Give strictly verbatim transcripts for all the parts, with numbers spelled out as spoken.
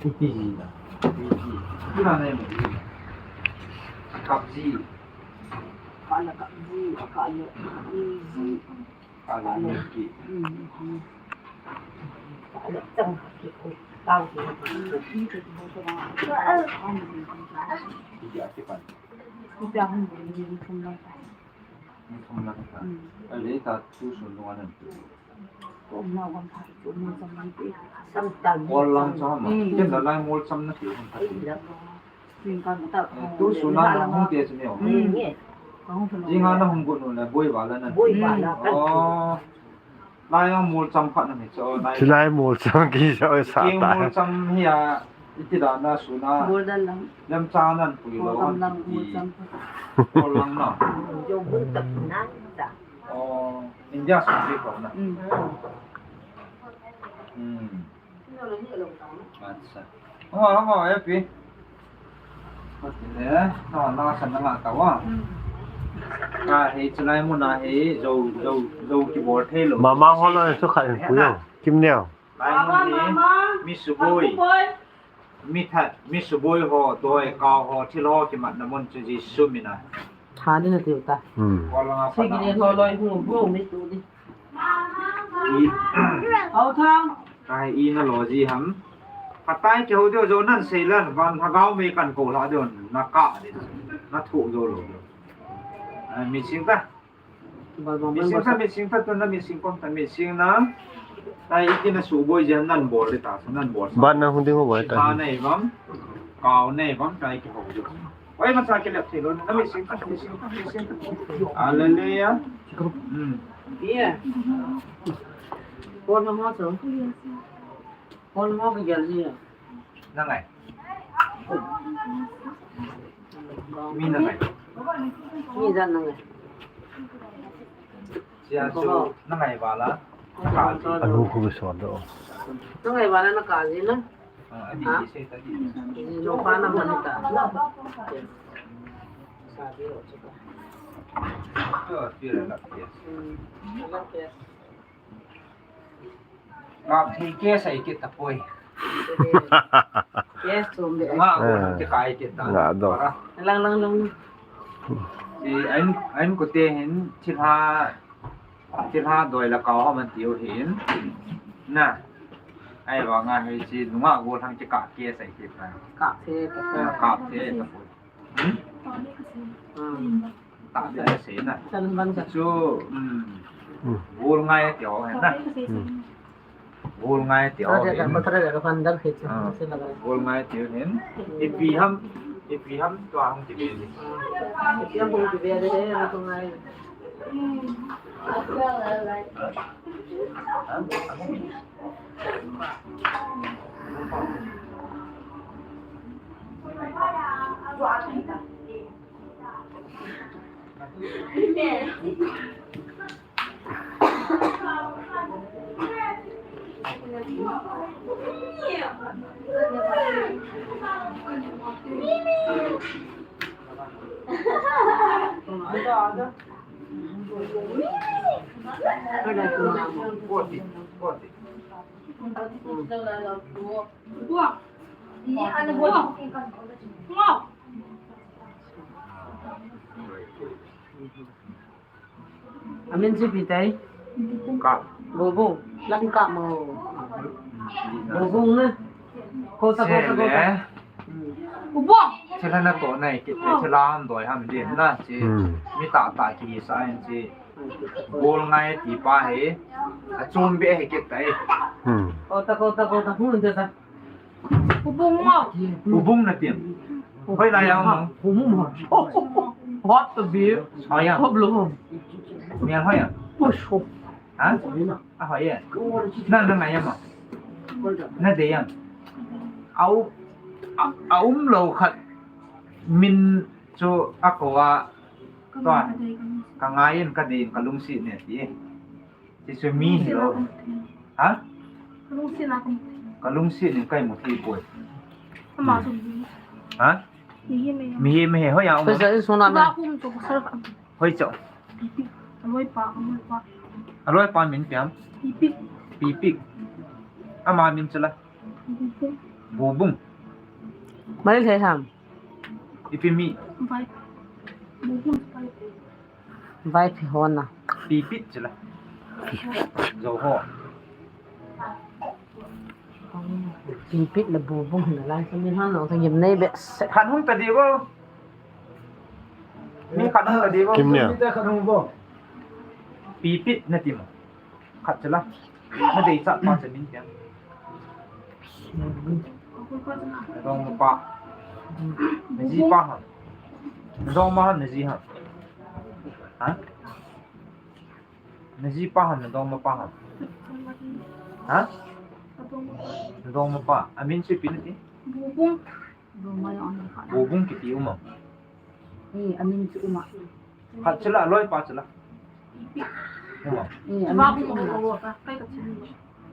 Iti ji na. Iti ji. Iti na na mo ji na. Kap ji. Kala kap ji. Kala ji. Kala ji ki. Hmm. Kala chang ki ko. Tao ki. Iti ati pan. Iti ahun ni thum lang. Ni thum lang. Hmm. Ai le ta tu sun lo na. Kol lang cha ma. Ken la lai mol cham na ti hung ta ti. Tu sun na hung te chu neo. Jinga na hung got nu la boi ba la na. Boi ba la. Oh. Lai mol cham khat na mi chu. Lai mol cham ki sa sa ta. Mol cham hi a. Iti da na suna. Golden lang. Lam cha nan pui lo an ti. Kol lang na. Jo bun tak nan ta. Oh, India sung ti ko na. Mm. Hmm. Acha. Ho, ho, e pi. Ko ti le, no, na san na ta wa. Mm. Ka he chulai mu na he, jo, jo, jo ki bol thei lo. Mama ho lo su khat in pu yo. Kim neo. Lai mun hi, mi suboi, mi that, mi suboi ho, doi kau ho, thil ho, kimat na mun chu Jesu min a. Tha ni na tiu ta. Hmm. Kol lang a pa na. Sigi ni ho loi hu, hu mi tu ni. I. Au thang. Kai i na lo ji ham. Patai ke ho deu jo nan sei lan, van ha gau me kan ko la deu, na ka de. Na thu jo lo deu. Ai, mi sing ta. Mi sing ta, mi sing ta, tu na mi sing kom ta, mi sing na. Tai iti na suboi jen nan bol le ta, nan bol sa. Ban na hung ding ho boi ta. Ba nei bang, kau nei bang, tai ki ho jo. Oi, ma sa ki lep thei lo, na mi sing ta, mi sing ta, mi sing ta. Hallelujah. Hmm. Iya. Kon na mo so. Kon mo ki gel iya. Na ngai. Mi na ngai. Mi jan na ngai. Sia chu na ngai ba la. Ka ji. Anu khu so do. Na ngai ba la na ka ji na. Ah, adi ji se ta ji. Ji no pa na man ta. Sa ji ro chu ka. To, ti la la. Hmm. La ke. Kap thei ke sai ke ta poi. Ke chom be. Nga ko ke kai ke ta. Nga do. Lang, lang, lang. Ti ain, ain ko te hin thilha, thilha doi la kau ha man tiu hin. Na. Ai wa nga hei chi nunga go thang ke ka ke sai ke ta. Ka thei ke ta. Ka thei ta poi. Hmm? Hmm. Ta de se na. Chu, hmm. Hmm. Gol ngai ti ho na. Hmm. Gol ngai ti ho. Ah, gol ngai ti hin. Ipi ham, ipi ham to hung ti be. Ipi ham hung ti be de he, to ngai. Amin si pi tai. Ka. Bubung. Lang ka mo. Bubung na. Kota, kota, kota. Ubo. Chila na to nai ki, chila am doi ham din na chi. Hmm. Mi ta ta ki sa in chi. Gol ngai ti pa he. A chom be he ki tai. Hmm. Kota, kota, kota. Hun ta ta. Ubung mo. Ubung na tin. Hoi lai yang mo. Ubung mo. Hot to be. Hoi yang. Hop lo. Mian hoi yang. Push hop. Ha? A hoi yang. Na, na ngai yang mo. Na de yang. Au, a, a um lo khat min chu a ko a. Tua, ka ngai in ka de in ka lungsi ne ti. Ti chu mi hi lo. Ha? Ka lungsi na ka mu. Ka lungsi ni kai mu thei poi. Ama chu mi. Ha? Mi hi mi. Mi hi mi hi hoi a um. Pesa in sona na. Ba kum to ka sar ka. Hoi cho. Pipik. Aloi pa, aloi pa. Aloi pa min piam. Pipik. Pipik. Ama min chu la. Pipik. Bubung. Mari le ham. Ipi mi. Vai. Bubung vai. Vai phi hona. Pipit chila. Zo ho. Pipit le bubung na lai sa min han lo sa yim nei be. Khat hung ta di bo. Mi khat hung ta di bo. Kim nia. Pipit na ti mo. Khat chila. Na dei cha pa cha min tiang. Dong pa. Na ji pa ha. Dong ma ha na ji ha. Ha? Na ji pa ha na dong ma pa ha. Ha? Na dong ma pa. Amin si pin ti. Bubung. Bubung kiti uma. Eh, amin chu uma. Khat chila loi pa chila. Uma. Eh, amin chu uma.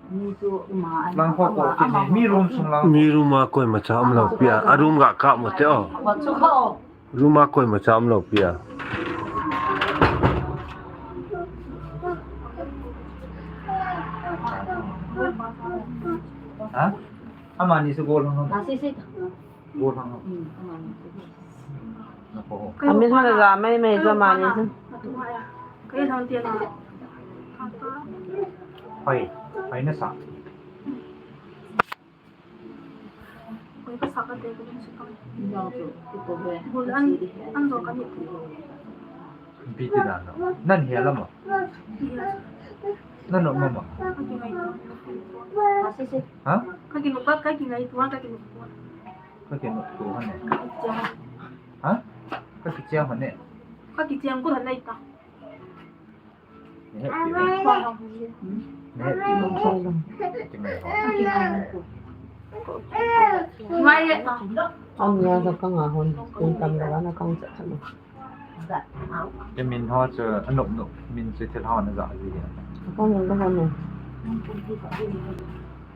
Amin chu uma. Lang ho ko kini mi room sung lang. Mi room a koima cha um lo pia. A room ga ka mo te o. Wa chu kha o. Room a koima cha um lo pia. Ha? Amani se gol hang. Ah, si, si. Gol hang. Hmm, amani se. Amin hala la mai mai jo amani se. Kai hang tia na. Hai, hai na sa. Koi ka sa ka te ko ding si ka. Bul an, an do ka ni. Bi ti dan lo. Nan hia lama. Nan no mama. Ka ki ngai. Ha? Ka ki no ka, ka ki ngai tu, ka ki no tu. Ka ki no tu ha ne. Ha? Ka ki chiang ha ne. Ka ki chiang ko ha nai ta. Ania sa kang a hon, kung tam da na kang sa kang. Ke min ho chu anop nop, min chu thil ho na ja ji. Kang da hon.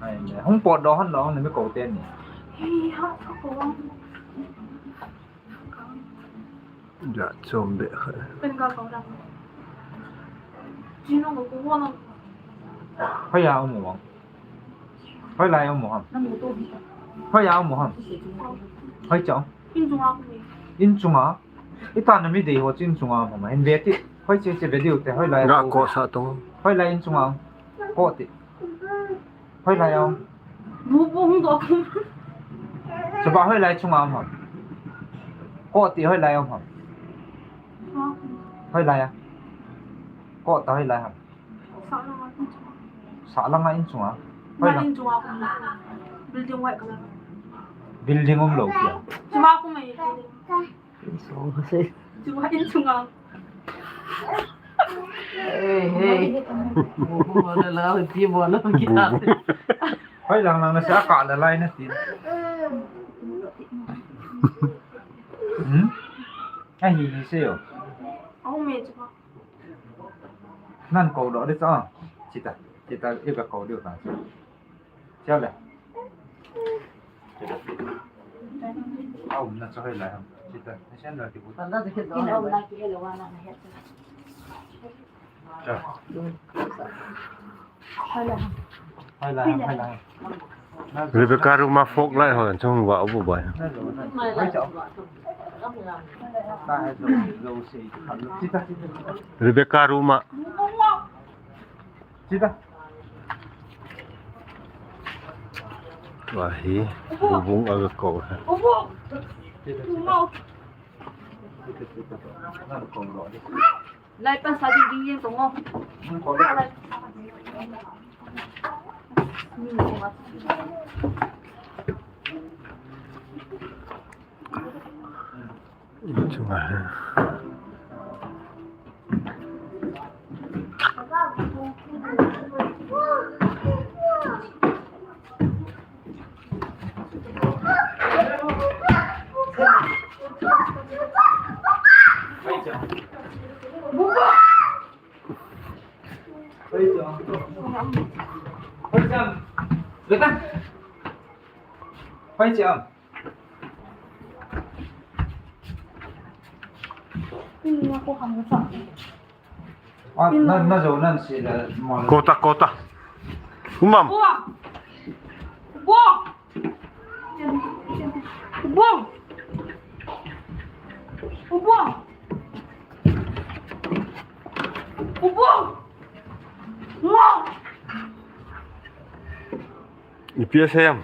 Ai ne, hung pot do hon lo, ne mi ko te ni. Ja chom be kha. Pen ka ko da. Jino ko ko na. Hoiya um mo. Hoilai um mo ham. Hoiya um mo ham. Hoi cha. In chunga ko ni. In chunga. Ita na mi dei ho chin chunga mo ma. In ve ti. Hoi che che ve diu te hoilai. Ga ko sa to. Hoilai in chunga. Ko ti. Hoilai a um. Bu bu hung doh kum. Chapa hoilai chunga um ham. Ko ti hoilai um ham. Hoilai a. Ko ta hoilai ham. Sa langa in chunga. Sa langa in chunga. Hoilai. In chunga kum. Building white color. Building um lo kya. Chunga kum mai. Song se. Chunga in chunga. Hey, hey. Bu bu la la, pi bu la ki ta. Hoi lang lang na sa ka la lai na tin. Hmm? Ai hi ni se yo. Au me chunga. Nan ko do de cha. Chita, chita, e ka ko de ta. Chale. Aum na choi lai ham. Chita, ni sen la ti bu. Ina um na ki ele wa na na het. Cha. Hai la ham, hai la ham. Rebecca room a fog light ho chung wa bu bai. Rebecca room a. Chita. Wa hi, bubung aga ko ha. Lai pan sa ding ding yen tong o. Chunga ha. Hoi cham. Hoi cham. Ah, na, na zo nan si la mo. Kota, kota. Umam. Bua. Bua. Ipi asei em?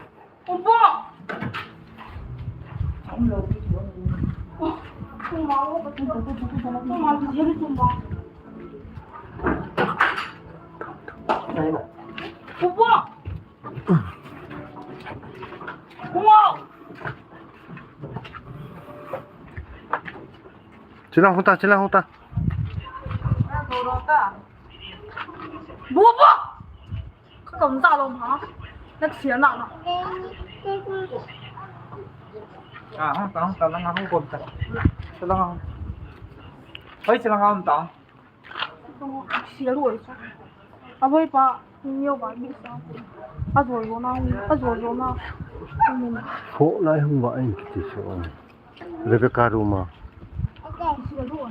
Chelang hung ta, chelang hung ta. Bubu! Ka kom ta lo ma. Na sia na na. Ah, hung ta, hung ta, lang hung kom ta. Chelang hung. Hoi, chelang hung ta. Sia lo sa. Aboi pa, ni yo ba ni sa. Ajo yo na, ajo yo na. Ho lai hung ba in kiti so. Rebecca room a. Sia lo.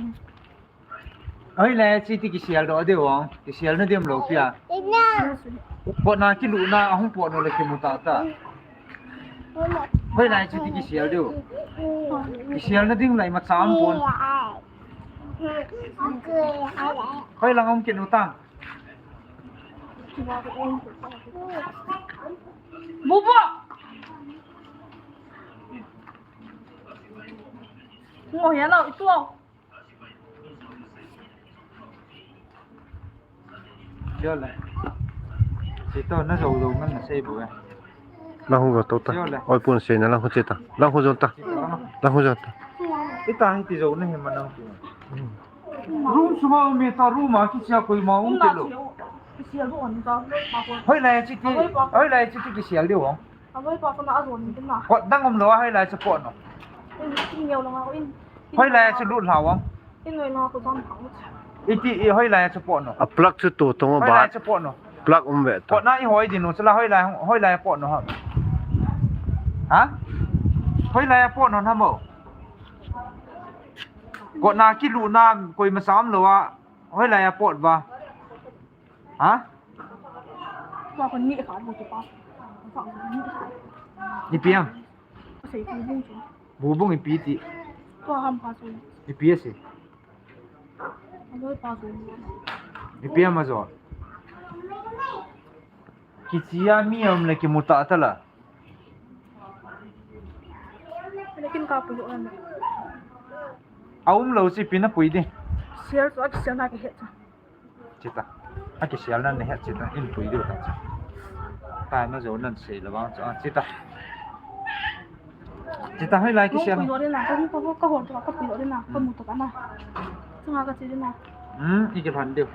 Hoilai a che ti kisel doh diu vang, kisel na diam lo pia. Pot na kilu na, ahung pot no le kimu ta ta. Hoilai a che ti kisel diu. Kisel na ding lai ma cham pon. Hoilang um kinu ta. Bubu! Ngo hian lo, i tuau. Chule. Chito, na zo zo ngan na sei bu e. Lang hu zo to ta. Chule. Oi pun sei na lang hu che ta. Lang hu zo ta. Chito. Lang hu zo ta. Ita hi ti zo na hi ma nang ti. Room sunga um e ta, room a kichia koima um te lo. Hoilai a che ti, hoilai a che ti kisel diu vang. Kot dang um lo a hoilai a che pot no. Hoilai a che lut hlau vang. Iti i hoilai a che pot no. A plug chu tu tong ba. Hoilai a che pot no. Plug um ve ta. Kot na i hoi ding u chula hoilai, hoilai a pot no ha. Ha? Hoilai a pot no na mo. Kot na kilu na koima cham lo a. Hoilai a pot ba. Ha? Wa kon ni kha bu tu pa. Ipi am? Sei bu bung chu. Bu bung ipi ti. Tua ham pa chu. Ipi ase? Aloi pa chu. Ipi am ajo? Kichia mi um le kimu ta ta la. Lekin ka pui lo na. A um lo chi pi na pui di. Sial chu a kisial na ka he cha. Chita. A kisial nan ne het chita in pui diu ta cha. Ta na jo nan sei la bang cha chita. Chita hoilai kisial. Pui lo de na, ka ka ka hon to ka pui lo de na, ka mu to ka na. Chunga ka chi de na. Hmm, i ke phan diu.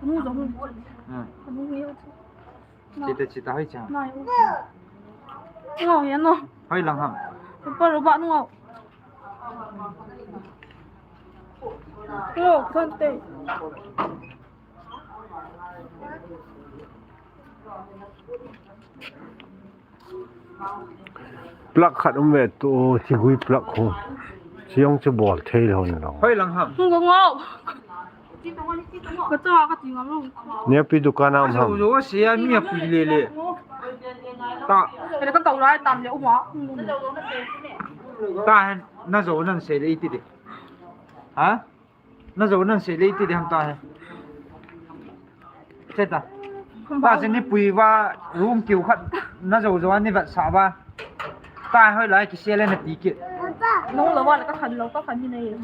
Mu jo mu. Hmm. Ka mu mi. Chita chita hoi cha. Nai. Ngo ya no. Hoilang ham. Pa ro ba no. Yo, kante. Plug khat um ve tu, chigui plug khu. Chiong chu bol thei lo ni lo. Hoilang ham. Ngo ngo. Ka cha ka ti ngam lo. Nepi dukan a um ham. Zo zo sia mi a pui le le. Ta. Ka ka kau lai tam le uma. Ta hen na zo nan sei le iti de. Ha? Na zo nan sei le iti de ham ta he. Cheta. Ta se ni pui va room kiu khat na zo zo ni vat sa va. Ta hoilai kisial le na ti ki. Nung lo va le ka khan lo ka khan ni nei.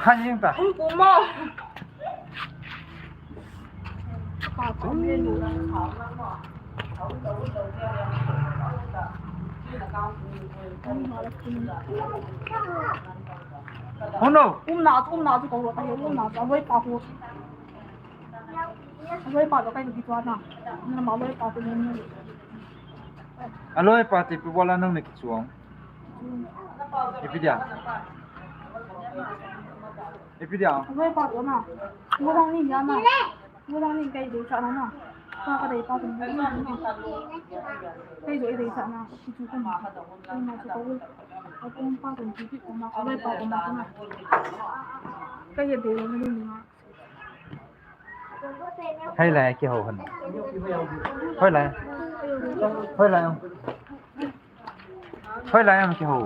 Khan jing ta. Um pu mo. Hono. Umna, umna chu ko ro ta he, umna chu aloi pa ko. Aloi pa lo kai ki tua na. Na ma aloi pa ko ni. Aloi pa ti pi wala nang ne ki chuang. Ipi dia. Ipi dia. Aloi pa ko na. Mo dang ni ya na. Mo dang ni kai de cha na na. Ka ka dei pa ko ni. Kai de dei cha na. Ki chu ko ma. Ko ma chu ko. Ko pa ko ni ki ko ma. Aloi pa ko ma ko na. Kai de ni ma. Hoilai a kiho han. Hoilai. Hoilai. Hoilai a kiho.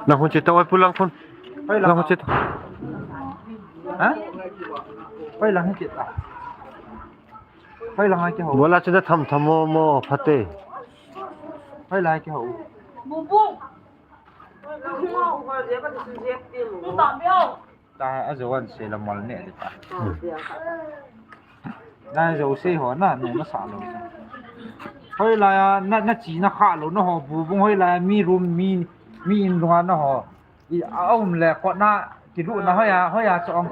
Lang hun chita, oi pu lang hun. Hoilai. Lang hun chita. Ha? Hoilai hin chita. Hoilai kihou. Bola chu na tham tham mo mo phate. Hoilai kihou. Ta a jo an se la mal ne de ta. Na jo se ho na, no na sa lou. Hoilai a, na, na chi na kha lou, na ho bu bung hoilai a, mi room, mi, mi in lunga na ho. I, a um le, ko na, ki lu na hoiya, hoiya chong.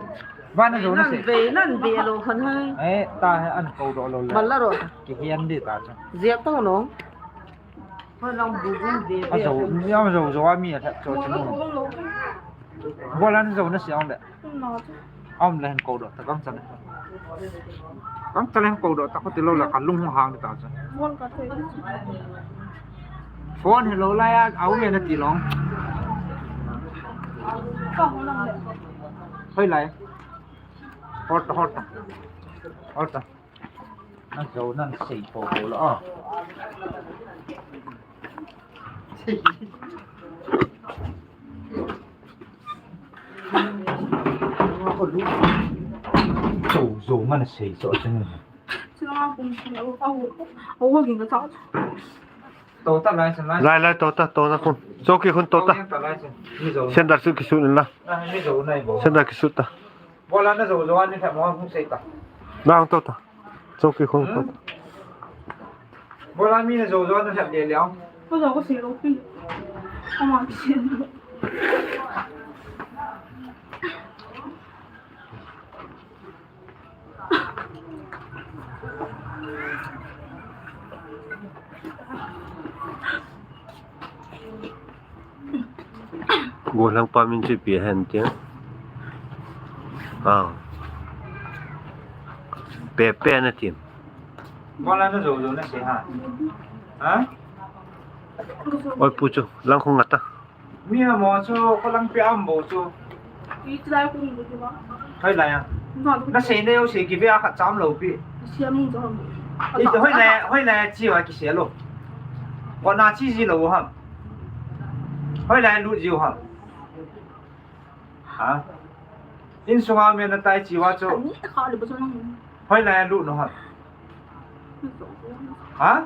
Ba na jo na se. Ve, nan ve lou khan hai. Eh, ta he an ko do lou le. Mal la ro. Ki hian di ta cha. Ziak to no. Hoi lang bu bung ve. A jo, ni am jo jo a mi a that cho chu no. Bola na jo na se ang le. Aum le hen ko do ta kam chan. Kam chan hen ko do ta ko ti lou la ka lung hung hang ta cha. Phone hello la ya, au me na ti long. Hoilai. Hot, hot. Hot. Nan jo nan sei po po la a. Jo jo man sei so chun. To ta lai, lai, lai, to ta, to ta khun. Choki khun to ta. Sandal su kisu ni la. Sandal kisu ta. Bola na jo jo ani tha mo hung sei ta. Na hung to ta. Choki khun to ta. Bola mi na jo jo na tha le le. Ko jo ko sei lo pi. Ama ki sei. Golhang pa min chu ipi ahi tia. Ah. Pepe na ti. Bola na jo jo na sei ha. Ha? Oi pu chu, lang khung ata. Mi ha mo chu, ko lang pe am bo chu. Hoilai a. Na sei na yo sei ki ve a khat cham lo pi. Hoilai, hoilai chi wa ki sei lo. Ko na chi ji lo ham. Hoilai lu ji ham. Ha? Insunga me na tai chi wa chu. Hoilai lu no ham. Ha?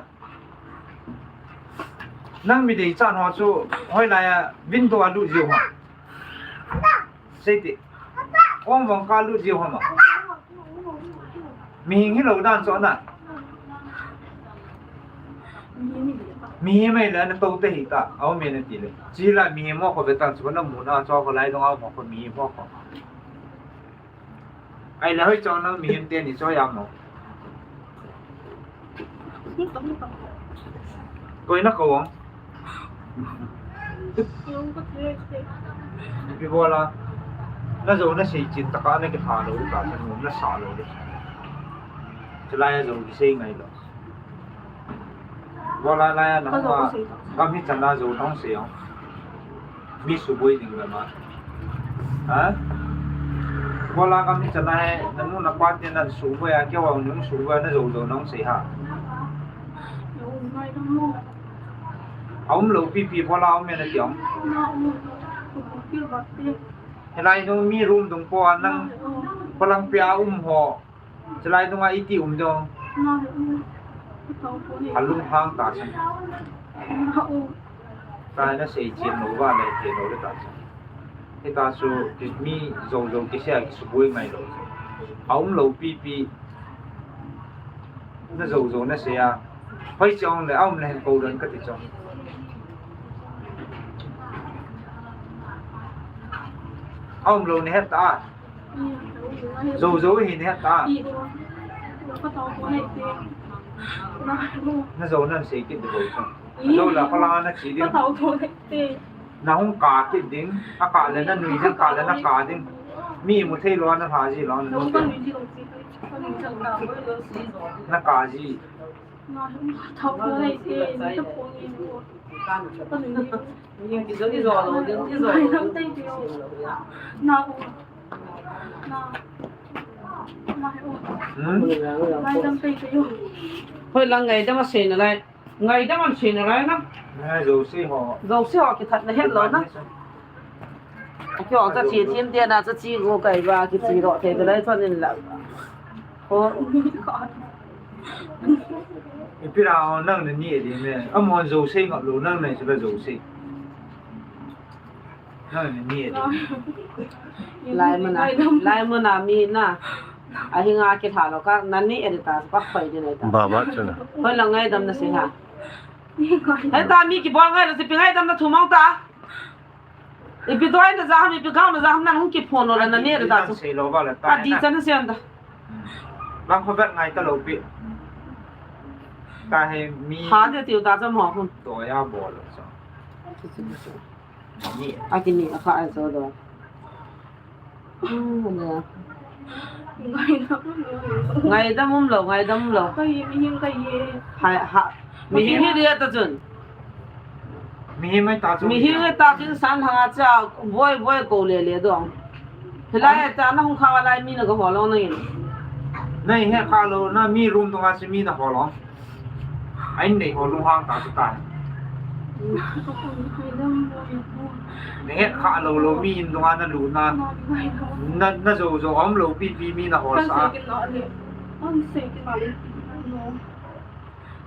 Nang mi dei chan ho chu hoilai a window a lut jiu ha. Sei ti. Ong vong ka lut jiu ha ma. Mihing hi lo dan chu na. Mihem le na to te hi ta. Au me na ti le. Chi la mihem mo ko ve ta chu na mu na chu ko lai dong au mo ko mihem mo ko. Ai la hoi chong nang mihem te ni choi am no. Koi na ko wang. Ipi bola. Na jo na sei chin taka na ki pha lo ka na sa lo de. Chulai a jo ki sei ngai lo. Bola na ya na ma. Gam hi chan na jo nong sei ong. Mi suboi ding le ma. Ha? Bola gam hi chan na he, na nu na pa te na suboi a, kei vang nung suboi a, na jo jo nong sei ha. A um lo pi pi bola um me na ti ong. Helai nung mi room dung po a nang palang pi a um ho. Chulai dunga iti um dong. A lung hang ta chang. Ta na sei chin lo va le te lo le ta chang. Hita chu mi jo jo ki sei a ki suboi ngai lo. A um lo pi pi. Na jo jo na sei a. Hoi chong le a um le hen ko don ka ti chong. A um lo ni het ta. Zo zo hi ne ta. Na zo nan sei kit de zo. Zo la pala na chi ding. Na hung ka kit ding. A ka le na nui ding, ka le na ka ding. Mi mu thei lo na ha ji lo na. Na ka ji. Hoi lang ngaidam a sei nalai. Ngaidam a sei nalai na. Jouse ho kithat na het lo na. Kio cha chi thim te na cha chi go kai ba ki chi ro te lai chon in la. Ko. Ipi la nang na ni di me. Amon jo sei ngap lo nang na sila jo sei. Nang na ni di. Lai muna, lai muna mi na. Ahinga kithalo ka, nani edita, pa khoi di na ta. Ba ba chuna. Khoi la ngaidam na si ha. Heta mi kibol ngai la si pi ngaidam na thumang ta. Ipi doi na jaham, ipi gao na jaham, nang hung kiphon lo la nani edita chu. Sei lo ba la ta. Adi chan siam ta. Lang kho vet ngai ta lo pi. Ta he mi. Ha de tiu ta jam ho khun. To ya bol lo sa. Ni. Akini akha ai so do. Ngaidam um lo, ngaidam um lo. Hai, ha. Mihem hi dia ta chun. Mihem ai ta chun. Mihem ai ta chun san hanga cha boi boi ko le le dong. Hilai ta na hung kha lai mi na ko ho lo na in. Nei he kha lo na mi room to nga si mi na ho lo. Ai nei ho lunghang ta chu ta. Na het kha lo lo mi in dunga na lu na. Na, na jo jo om lo pi pi mi na ho sa. Kan sei kin na le. Kan sei kin na le. No.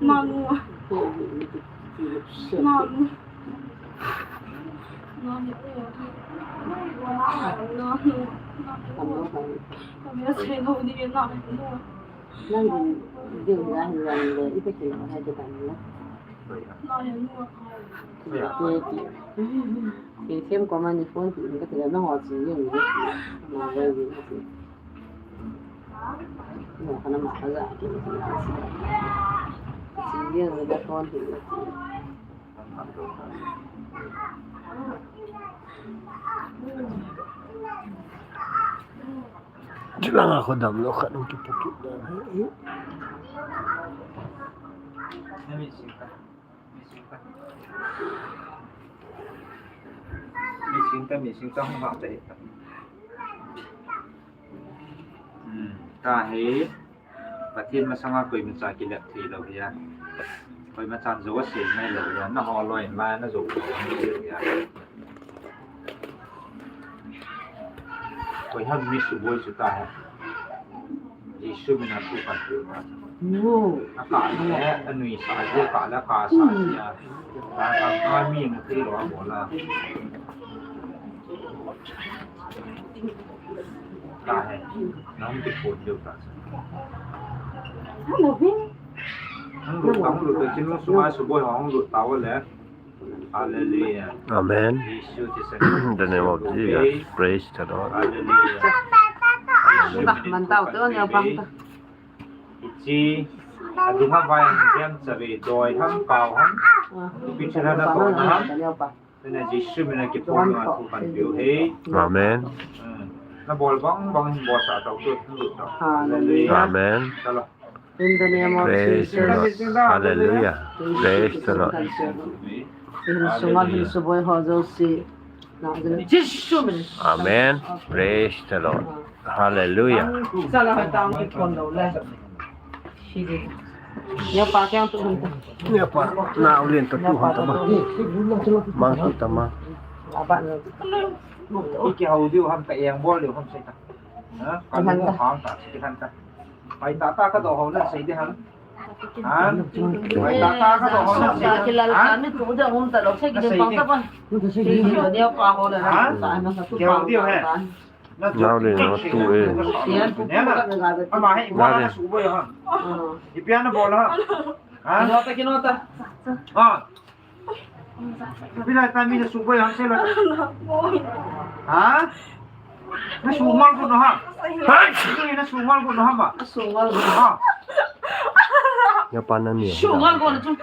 Na nu. Na nu. Na nu. Na nu. Na nu. Ka me sei lo di na nu. Nang din, din ya hin yang le, ipi ti ma hai de dan la. Ti ti ti. Ti sem ko ma ni phone ti ka ti la na ho chi yung ni. Ma wai ni ti. Mo kana ma ka ga ti ti. Chi yung ni da phone ti ti. Chulanga kho damlou khat hung kipu kit dan ahi. Missing ta, missing ta, missing ta, hung hah ta hi. Hmm, ta hi. Pathen masanga koimacha kilep thei lou ahi. Koimacha jo asei ngai lou ahi. Na ho loi in la na jo lou ahi. Koi ham mi suboi chu ta hi. Jesu mina thu kan tu na. Aka le, anui sa je ka le ka sa ya. Ka ka mi ngai thei lou a bol a. Ka he, nang ti ko diu ta. Hung lut, hung lut, ti nu suma suboi hung lut ta le. Hallelujah. Amen. Jesu ti sa. In the name of Jesus. Praise the Lord. Hallelujah. Dah, mantau tu, ni apa tu? Ichi, adunga vai, diam sabi, doi ham, pau ham. Picture na ko ham. Tena Jesu mina kiphong a thu kan piu he. Amen. Hmm. Na bol bang bang hin bol sa tau tu. Hallelujah. Amen. Chalo. In the name of Jesus. Praise the Lord. Hallelujah. Praise the Lord. Hin sunga hin suboi ho jouse. Na, Jesu mina. Amen. Praise the Lord. Hallelujah. Chala ha tang ki phone lo le. Nia pa kyang tu hon ta. Nia pa, na u len ta tu hon ta ma. Mang tu ta ma. Aba na. Ki hau diu ham ka eng bol diu ham sei ta. Ha? Ka lu hang ta, ki han ta. Pai ta ta ka do ho na sei de ham. Ha? Pai ta ta ka do ho na sei de ham. Ki lal ka mi tu de hom ta lo sei ki de pang ta pa. Ki dio pa ho na. Ha? Sa na sa tu pa. Nau le, nau tu e. Ama he, ima na suboi ham. Ipi na bol ham. Ha? Kinota, kinota. Ha? Ipi la ta mi na suboi ham sei la. Ha? Na sungal ko no ham. Ha? Na sungal ko no ham ba? Sungal ko. Ha? Ya pa na ni. Sungal ko no tu.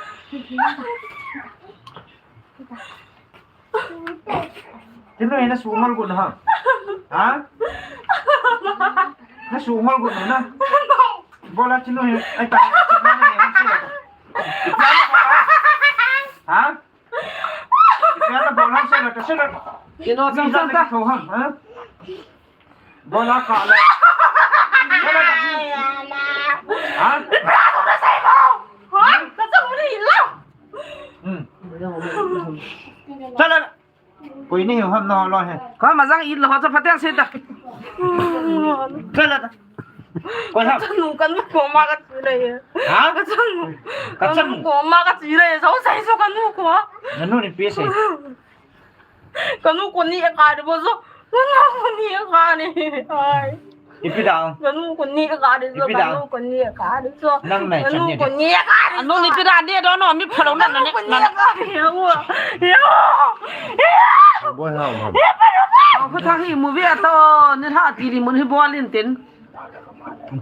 Chinu hi na sungal ko na ha? Ha? Na sungal ko na? Bola chinu hi, ai ta. Ha? Ipi na bola sei la, sei la. Chinu sang sang ta. Ha? Bola ka la. Ha? Hmm. Chala. Koi ni ham na lo he. Ka ma jang i lo cha phaten se ta. Chala. Koi ham? Kachanu, kanu koma kache le. Ha? Kachanu. Kachanu. Kanu koma kache le. Sao sei so kanu ko. Nanu ni pi sei. Kanu koni ka de bo so. Kanu koni ka de. Ai. Ipi dang? Kanu koni ka de so. Ipi dang? Kanu koni ka de so. Nang nai chan ni. Kanu koni ka de. Anu ni pi dang ni do no mi phalo na na ni. Kanu koni ka de. Yo. Yo. Boi ha ma. Ko tha hi movie ato ni ha ti ri mun hi bol in tin. Ni,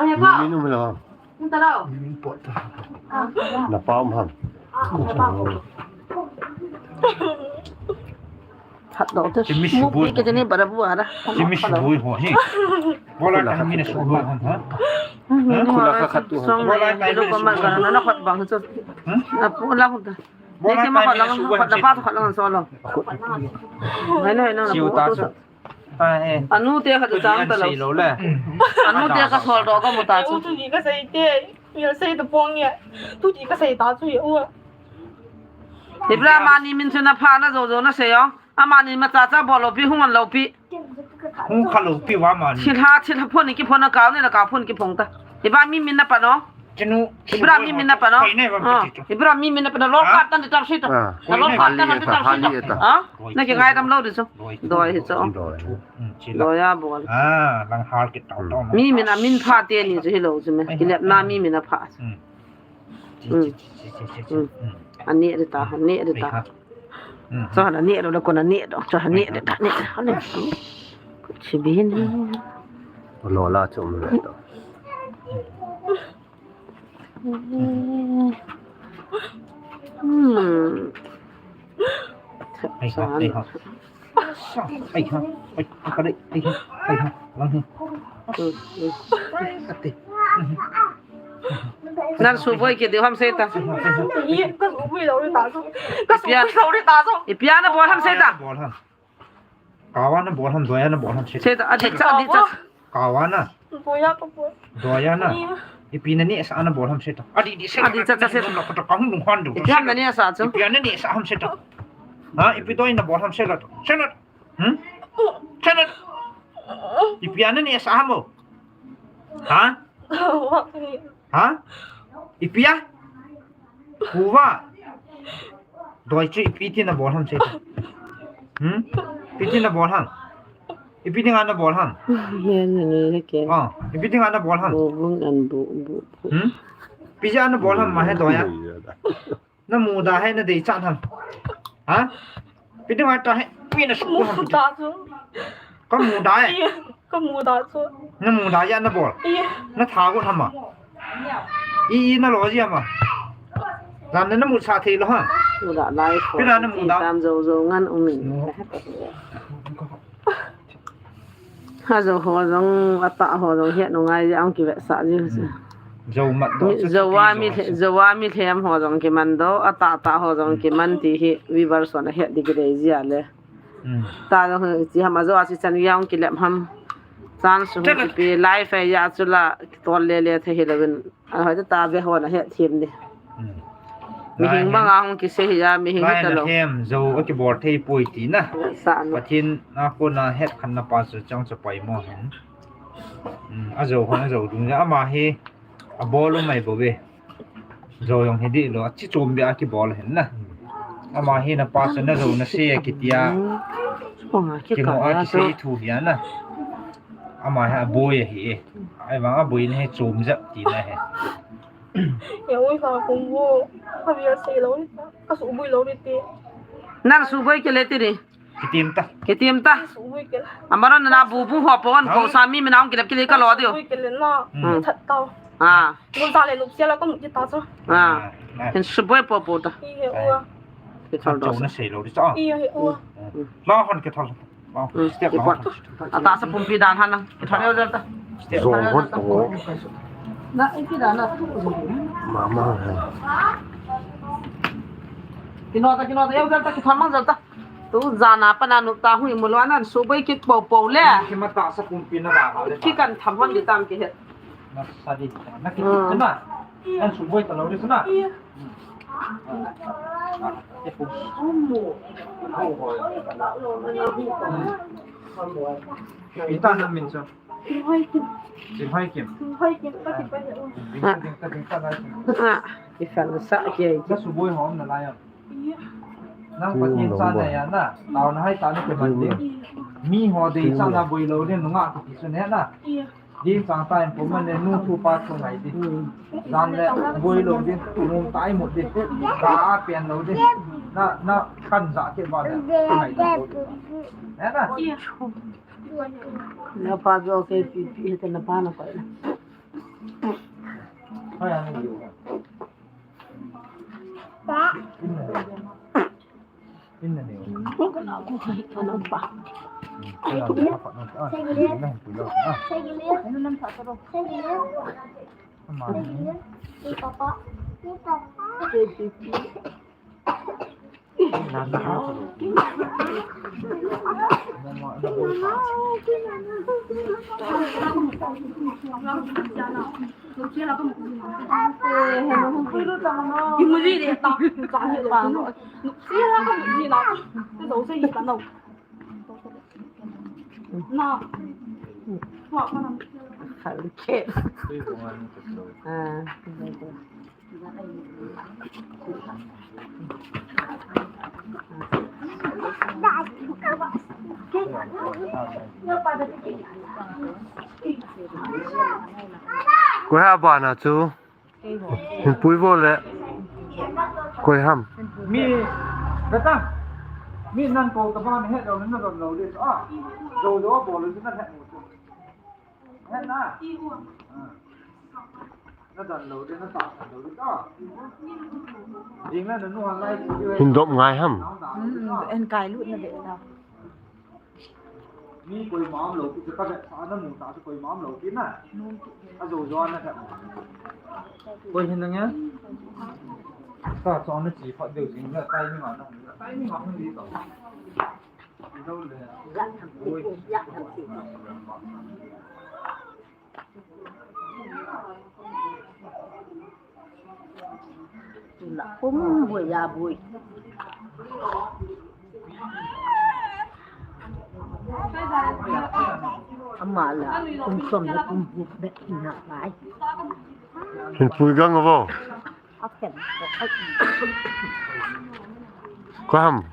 ni, ni, ni, ni. Na pa um ham. Hat do te. Kimi mu sibui. Pi ke ni bara bu ara. Kimi sibui ho hi. Bola kan mina sibui ho ha. Kula ka khat tu ha. Bola kan mina sibui ho. Na khat bang chu. Na pu la hu ta. Bola kan mina sibui ho. Na pa khat la so lo. Hai na, hai na. Siu ta chu. Anu te khat chang ta lo. Anu te ka sol do ka mu ta chu. Tu ti ka sei te. Ya sei ta pong ya. Tu ti ka sei ta chu ya u. Ibra mani min chu na pha na jo jo na sei o. Amani ma cha cha bol lo pi hung an lo pi. Hung kha lo pi wa mani. Thil ha thil ha phon ki phon na ka ni na ka phon ki phong ta. Ibra mi min na pa no. Chinu, Ibra mi min na pa no. Koi nei bam Ah, pati chu. Ibra mi min na pa no. Lol Ha? Kat tan di tap sita. Ah. Na lol Koi nei kat tan bam di tap sita. Hali eta. Ha? Na ki ngai tam lo di chu. Doi hi chu. Doi. Hmm, chi la. Doi a bol. Ah, lang har ki tau tau ma. Mi min a min pha te ni chu hi lo chu me. Ai, Ki lep na ai. mi min a pha. Hmm. Chi, Mm. chi, chi, chi, chi, chi. Mm. Hmm. Ani ri ta, ani ri ta. Ai ha. Hmm. Cho na ni ro ko na ni ro. Cho ni ri ta ni. Ani. Chi bin. Lo la chu um le to. Hmm. Ai ha, ai ha. Ai ha. Ai, ai ha. Ai ha. Lang ha. Hmm, hmm. Ate. Nan suboi ke deu ham sei ta. Ye, ka suboi lo ri ta chu. Ka Ipia. Suboi lo ri ta chu. Ipia na bol ham sei ta. Bol ham. Kawa na bol ham, doya na bol ham sei ta. Sei ta, adi cha, adi cha. Kawa na. Doya ka bol. Doya na. Ye. Ipi na ni sa na bol ham sei ta. Adi di sei. Adi cha cha sei. Lo ka to ka hung lung han do. Ipia na ni sa chu. Ipia na ni sa ham sei ta. Ha, ipi doi na bol ham sei la. Sei la. Hmm? Sei la. Ipia na ni sa ham o. Ha? Ha? Ipia? Kuwa. Doi chu ipi ti na bol ham sei ta. Hmm? Ipi ti na bol ham. Ipi ti nga na bol ham. Yan ni le ke. Ah, ipi ti nga na bol ham. Bu bung an bu bu. Hmm? Ipi ja na bol ham ma he doya. Na muda he na dei chan ham. Ha? Ipi ti nga ta he. Ipi na su ham. Muda chu. Ka muda e. Iya, ka muda chu. Na muda ya na bol. Iya. Na tha ko tham ma. I, i na lo ji ma. Lam na na mu sa thei lo ha. Muda lai ko. Pi la na muda. Tam zo zo ngan um in. No. Ha zo ho zong, ata ho zong, hiat no ngai ang ki ve sa ji. Zo mat do. Zo wa mi, zo wa mi them ho zong ki man do, ata ta ho zong ki man ti hi, viewers na hiat di ki dei ji a le. Hmm. Ta jong hi chi ham a jo a chi chan yang ki lem ham. Chan su Chalo. Ki pi live e ya chu la ki tol le le the hi lo win. A hoi ta ve ho na he thim ni. Hmm. Mi hing bang a hung ki se hi ya mi hing ta lo. Hem zo a ki bol thei poi ti na. Sa na. Pathin a ko na het khan na pa su chang cha pai mo hen. Hmm. A zo ho na zo dung ya ama hi a bol lo mai bo ve. Zo jong hi di lo, a chi chom bia kibol hin na. Ama hi na pa chu na zo na se kitia. Kong a ki kino ka a ya ki so. Sei thu hi na. Ama hi a boi hi. Ai vang a boi na hi chom ja ti na hi. Ya ui ka kong bo. Ka bia sei lo ni ta. Ka su boi lo ni ti. Nan su boi ke le ti ni. Kitim ta. Kitim ta. Suboi ke. Amaron na bu bu ho pon ko sa mi mi na ong kilep kile ka lo dio. Suboi ke le na. Hmm. That tau. Ah. Ko sa le nup sia la ko mu ki ta so. Ah. Hen suboi po po ta. I he ua. Ke thal do. Chau na sei lo di cha. I he ua. Ma hon ke thal. Ma hon step ma hon. Ata sa pumpi dan han na. Ke thal yo ta. Step. Zo hon ko. Na i ki dan na. Ma ma. Kino ta kino ta yo ta ke thal mang ta. Tu jan a pat a nu ta hui mu lou a nan suboi kit pou pou le. Ki ma ta sa pumpi na da le. Ki kan tham hon di tam ki het. Na sa di na ki ti na. An suboi ta lou di na. Iya. Hmm. Ah, ah, eh, pum. Sumo. Oh, oh, oh. Ita na min chu. Chinhoi Kim. Chinhoi Kim. Chinhoi Kim, ka ti pa ni u. Ding ta, ding ta, ding ta lai Kim. Ah, i fan sa ki ai. Na suboi hom na lai am. Nang Pathen cha na ya na. Tao na hai ta na ke man ding. Mi ho dei cha na boi lou ding, nunga ki ti su ne na. Ding chang ta in pum man le nu thu pa thu ngai ding. Jan le boi lou ding, nu tai mut ding. Ka a pen lou ding. Na, na kan ja ke ba le. Ngai ding. Ne na. Na pa jo ke pi pi te na pa na pa. Hai ani. Inna ni. Ko na ko hai ka na pa. Ko na ko pa na. Ah, na hu lo. Ah. Ama ni. Papa. Papa. Koi ha bana chu. Hinpui vo le. Koi ham. Mi, kata. Mi nan ko ka bana he lo na don lo le. Ah. Lo lo bo lo na he. He na. Hin dop ngai ham. En kai lut na ve ta. Mi koi mam lo ki ka ve sa na mu ta koi mam lo ki na. A zo zo na ka. Koi hin na nge. Sa chong na chi pha deu jing na tai ni ma na. Tai ni ma hung li to. Pum bui ya bui. Ama la pum som le pum bu be na lai. Hinpui gang vo. Ko ham.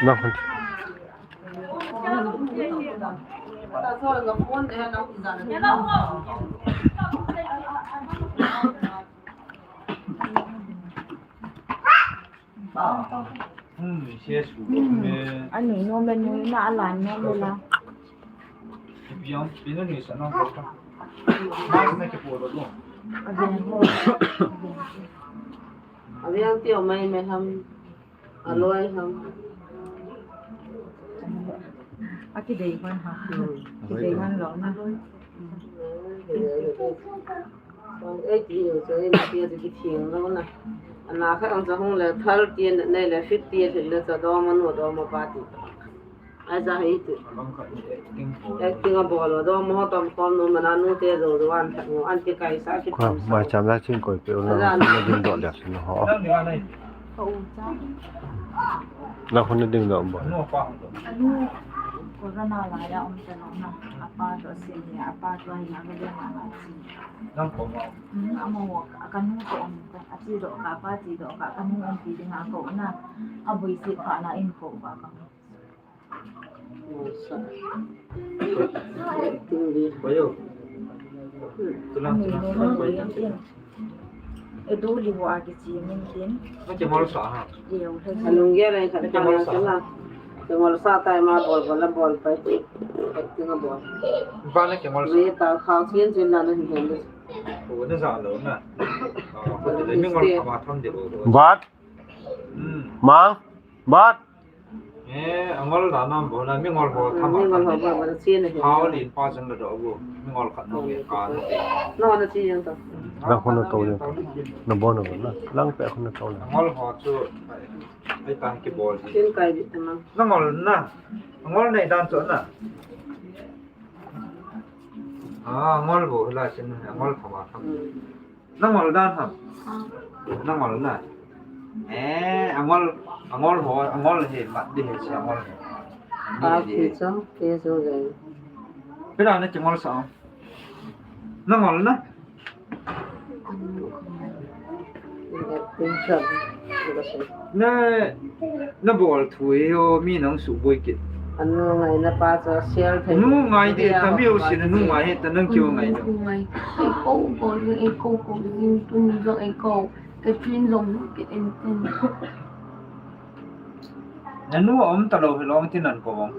Na khun. Hmm, yes, hmm. Ani no me no na ala no me la. Piang, pina ni sa na ko. Mas na ke po do. Aviang ho. Aviang ti o mai me ham. Aloi ham. Aki dei man ha. Hmm. Ki dei man lo na. Ei ti u chu ei ma ti chu ki thing lo na. Ana kha ang cha hung le thal ti nei le fit ti le cha do ma nu do ma pa ti. Ai cha hi ti. Acting a bol do ma ho tom khom nu ma na nu te zo zo an tha nu an ti kai sa ki. Kwa, ma cham la chin koi pe u na. Na din do le sin ho. Ka u cha. Na khun na ding do bo. Anu, corona la ya um ta lo na. Apa to sin ya, apa to ai na ga le ma na sin. Nang ko ma. Hmm, amo ka, ka nu ko um ka, a chi do ka, pa chi do ka, ka nu um ti ding a ko na. A bui si ka na in ko ba ka. Acting di. Bayo. Tulang tulang. E do li ho a ki chi min tin. Na ke mol sa ha. Ye u he. Alung ye le ka ka na sa. Ke mol sa tai ma bol bol la bol pai. Acting a bol. Ba na ke mol sa. Ye ta kha chin chin la na hin hen. O na za lo na. Ah, ko le mi ngol ka ma tham de bo. Bat. Hmm. Ma. Bat. Eh, angol dan nam bo na, mi ngol ho tham. Mi ngol ho ba, ba, chi na hi. Hao lin pa chang la do bu. Mi ngol khat no mi ka no. No na chi yang ta. Na khun na to le. Na bo na bo na. Lang pe khun na to le. Angol ho chu. Ai tang ki bol. Chin kai di ta ma. Na ngol na. Angol nei dan chu na. Ah, angol bo la chin angol tham tham. Hmm. Na ngol dan ham? Ah. Na ngol na. Eh, angol, angol ho, angol he, mat di he, si angol he. Pa ki chu, ki chu le. Pera na kingol sa. Na ngol na. Na, na bol thu hi o mi nang suboi kit. Anu ngai na pa chu share thei. Nu ngai de ta mi o si na nu ngai he ta nang kio ngai. Nu ngai. Ei ko ko, ei ko ko, jing tun jong ei ko. Catherine jong hung kit in tin. Na nu om ta lou hi long tin an ko bang.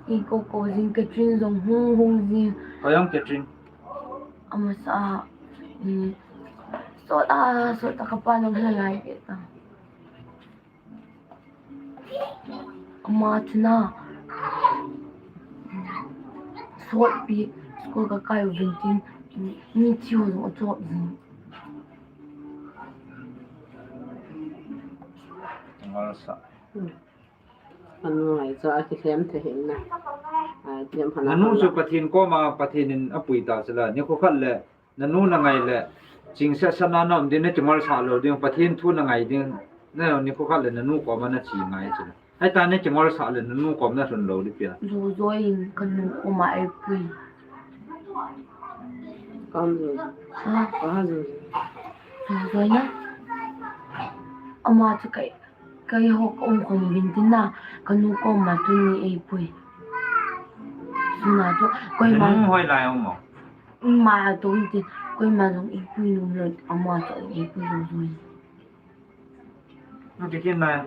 Ei ko ko jing Catherine jong hung hung jing. Ko jong Catherine. Amasa a, um, sot a, sot a kapa jong hung ngai kit ta. Ama chuna sotpi school ka kai uvin tin, mi thi ho jong achop jing. Ngal sa. Anu ngai chu akilhem thei hin na. Ai, lhem hana. Nanu chu Pathen koma Pathen in apui ta chu la. Nikho khat le Nanu na ngai le, chingset sa na na um ding, na kingol sa lou ding, Pathen thu na ngai ding, na nikho khat le nanu koma na che ngai chu. Hita na kingol sa le nanu kom na lhun lou ding pia. Jojoi in kanu koma eipui. Kam jo. Ha? Ka jo. Jojoi na. Ama chu kai, kai ho ka um khom uvin tin na, kanu koma tuni eipui. Suna chu, koima. Nanu hoi lai um mo. Ima to inte, koima jong eipui nom lou, ama to eipui lou joi. Hung kikhin nai.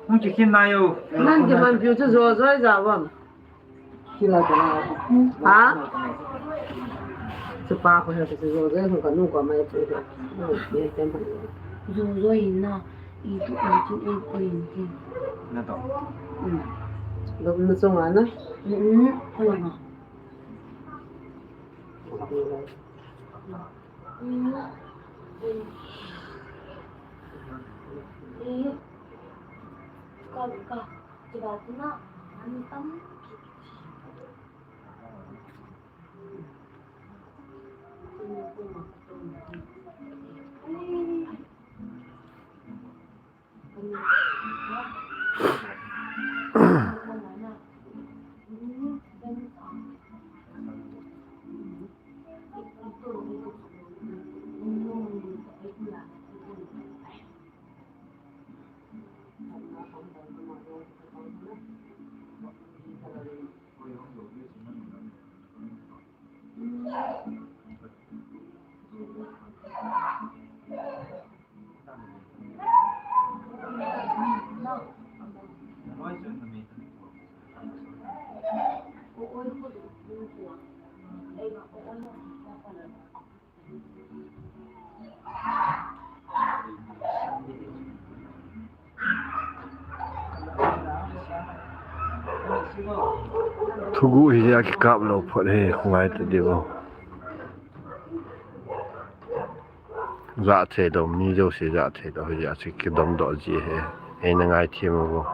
Hung kikhin nai o. Nang kiman piu chu jojoi ja vam. Ha? Chupa ko he chu jojoi hung kanu koma eipui. Jojoi na, itu antin eipui antin. Na to. Lum na chunga na. Mm, ko na. Thuguh hi a kikap lou phot hi, ngai ta diu. Jahthei lou, mi jouse jahthei lou, hijeh a chu kidom doh ji hi, eina ngaithem uvo.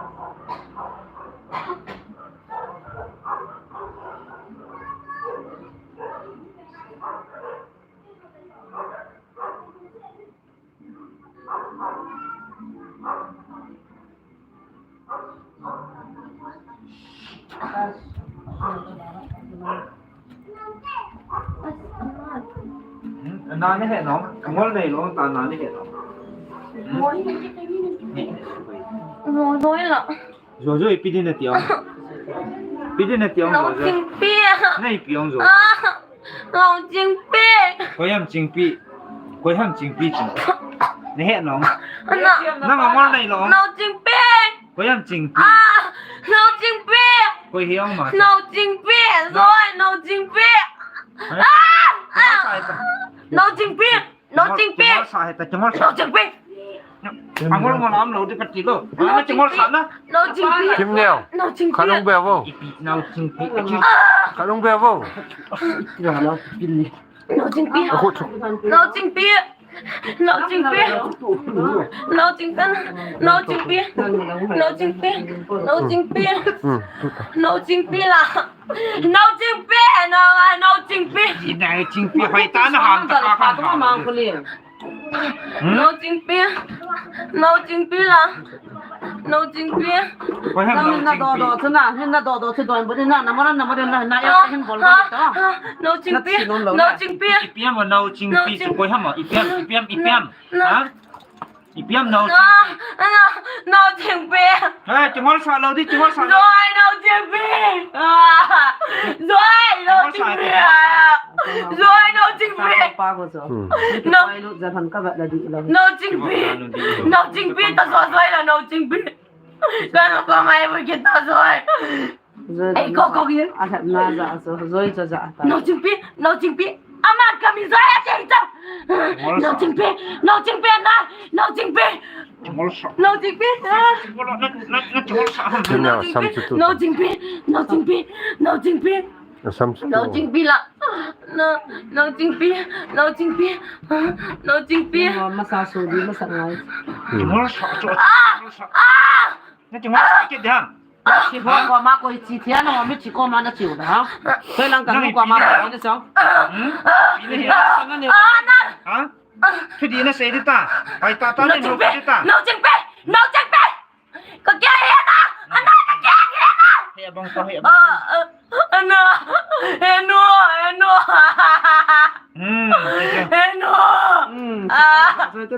Na nahe nom, ngol nei lou ta na nahe nom. Ngol nei la. Jojoi, ipi din nati ong. Ipi din nati ong, Jojoi. Naochingpi. Naipi ong, Jojoi. Ah, Naochingpi. Koiham Chingpi. Koiham Chingpi, Chingpi. Nahe nom. Ana. Nang amol nai lou. Naochingpi. Koiham Chingpi. Ah, Naochingpi. Koi hi ong ma. Naochingpi. Joi, Naochingpi. Eh? Ah, ah. Naochingpi. Naochingpi. Naochingpi. Kingol sa hita, kingol sa. Naochingpi. Angol ngol am lo di pati lo. Naochingpi. Kingol sa na. Naochingpi. Kim Neo. Naochingpi. Khanung be vo. Ipi Naochingpi. Khanung be vo. Naochingpi. Naochingpi. Naochingpi. Naochingpi. Naochingpi. Naochingpi. Naochingpi. Hmm. Naochingpi la. Naochingpi, no, Naochingpi. Naochingpi, hoitah na ham ta ka kan ha. Hmm? Naochingpi. Naochingpi la. Nao Chingpi. Koi ham, Nao Chingpi. Nao Chingpi. Nao Chingpi. Nao Chingpi. Ipi ham Nao Chingpi? Koi ham, ipi ham, ipi ham, ipi ham? Ha? Ipi ham Nao Chingpi? Nao Chingpi. Hey, chingol sa lou di, chingol sa lou. Zoi Nao Chingpi. Zoi Nao Chingpi. Zoi Nao Chingpi. Nao Chingpi. Nao Chingpi. Ta zoi zoi la Nao Chingpi. Ka no ko mai bu kita zoi. Ei, ko, ko, ko. Ahat na za so, zoi za za ta. Nao Chingpi, Nao Chingpi. Ama kami zoi a chei cha. Nao Chingpi, Nao Chingpi na, Nao Chingpi. Nao Chingpi. Nao Chingpi, Nao Chingpi, Nao Chingpi. Nao Chingpi la. Nao Chingpi, Nao Chingpi, Nao Chingpi. Masa so di masa ngai. Ah! Ah! Nao Chingpi, kit dam. Chi ho ko ma ko chi thia no mi chi ko ma na chi u da. Koi lang ka nu ko ma ko na chong. Hmm? Ini ya sana ni. Ha? Thudi na sei di ta. Pai ta ta ni no di ta. Nao Chingpi, Nao Chingpi. Ka kya hai na? Ana ka kya hai na? He bang ko he bang. Ana. He no, he no. Hmm. He no. Hmm.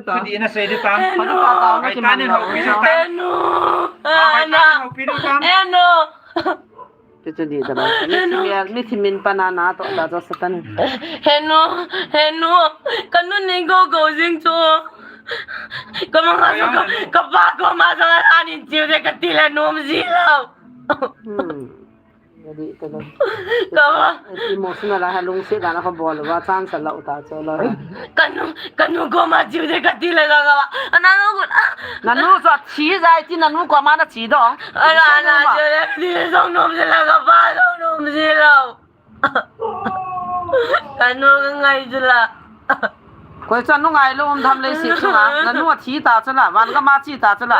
Thudi na sei di ta. He no. Pai ta ni no di ta. He no. Pai ta ni no di ta. He no. Ti chu di ta ba. Mi thi mi, mi thi min pa na na to da jo Satan. He no, he no. Ka nu nei go go jing chu. Ka ma nga ka, ka pa ko ma sa ani chiu de ka ti le nom ji lou. Hmm. Ka di ta ba. Ka ba. Emotional a ha lungset a na ka bol ba chance lou ta chu lou. Ka nu, ka nu ko ma chiu de ka ti le ka ba. Ana no ko. Na nu chu thi jai ti na nu ko ma na chi do. Ana, ana, jong nom jela ka pa jong nom jela. Ka nu ka ngai jela. Koi chan nu ngai lou um tham lei si chunga. Na nu thi ta chula, van ka ma chi ta chula.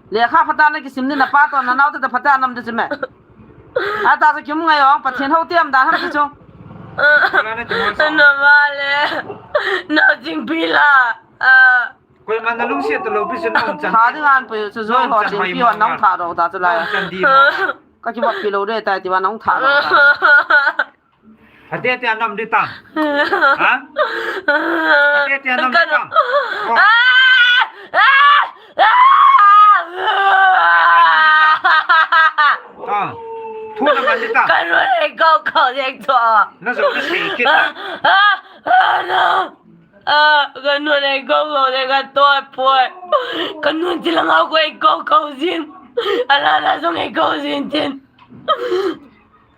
Lekha phatah na kisim ni na pa to na nao te phatah nam de chime. Ata chu kim ngai ong, Pathen hou tiam dan ham chu. Ana vale. Nao Chingpi la. Ah. Koima na lungset talou pi chu na um chan. Tha ding an pu chu Zoi ho Chingpi hon nong tha rou ta chu lai. Ka kivat pi lou de tai ti va nong tha rou ta. Hate te anam di ta. Ha? Hate te anam di ta. Oh. Ah! Thu na man di ta. Ka nu nei go go jing chu. Na jo na sei kit. Ah, ah, ah, no. Ah, ka nu nei go go le ka toi poi. Ka nu ti la ngau ko ei go go jin. Ala la jong ei go jin tin.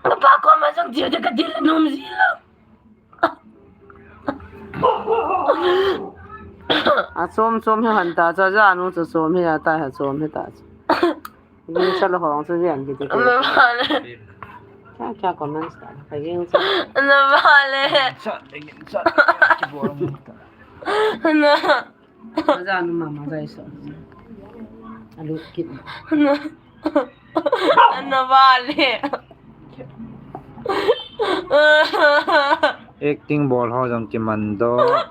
Ka pa ko ma jong ti de ka ti la nom ji lou. A chom chom hi han ta cha ja nu chu chom hi a ta ha chom hi ta. Ni sa lo hong chu vian ki ti. Ana vale. Kya, kya comments ta? Ka ging sa. Ana vale. Sa, sa, ki bol mo ta. Ana. Maja nu mama jai so. Alu kit. Ana. Ana vale. Acting bol ho jong kiman doh.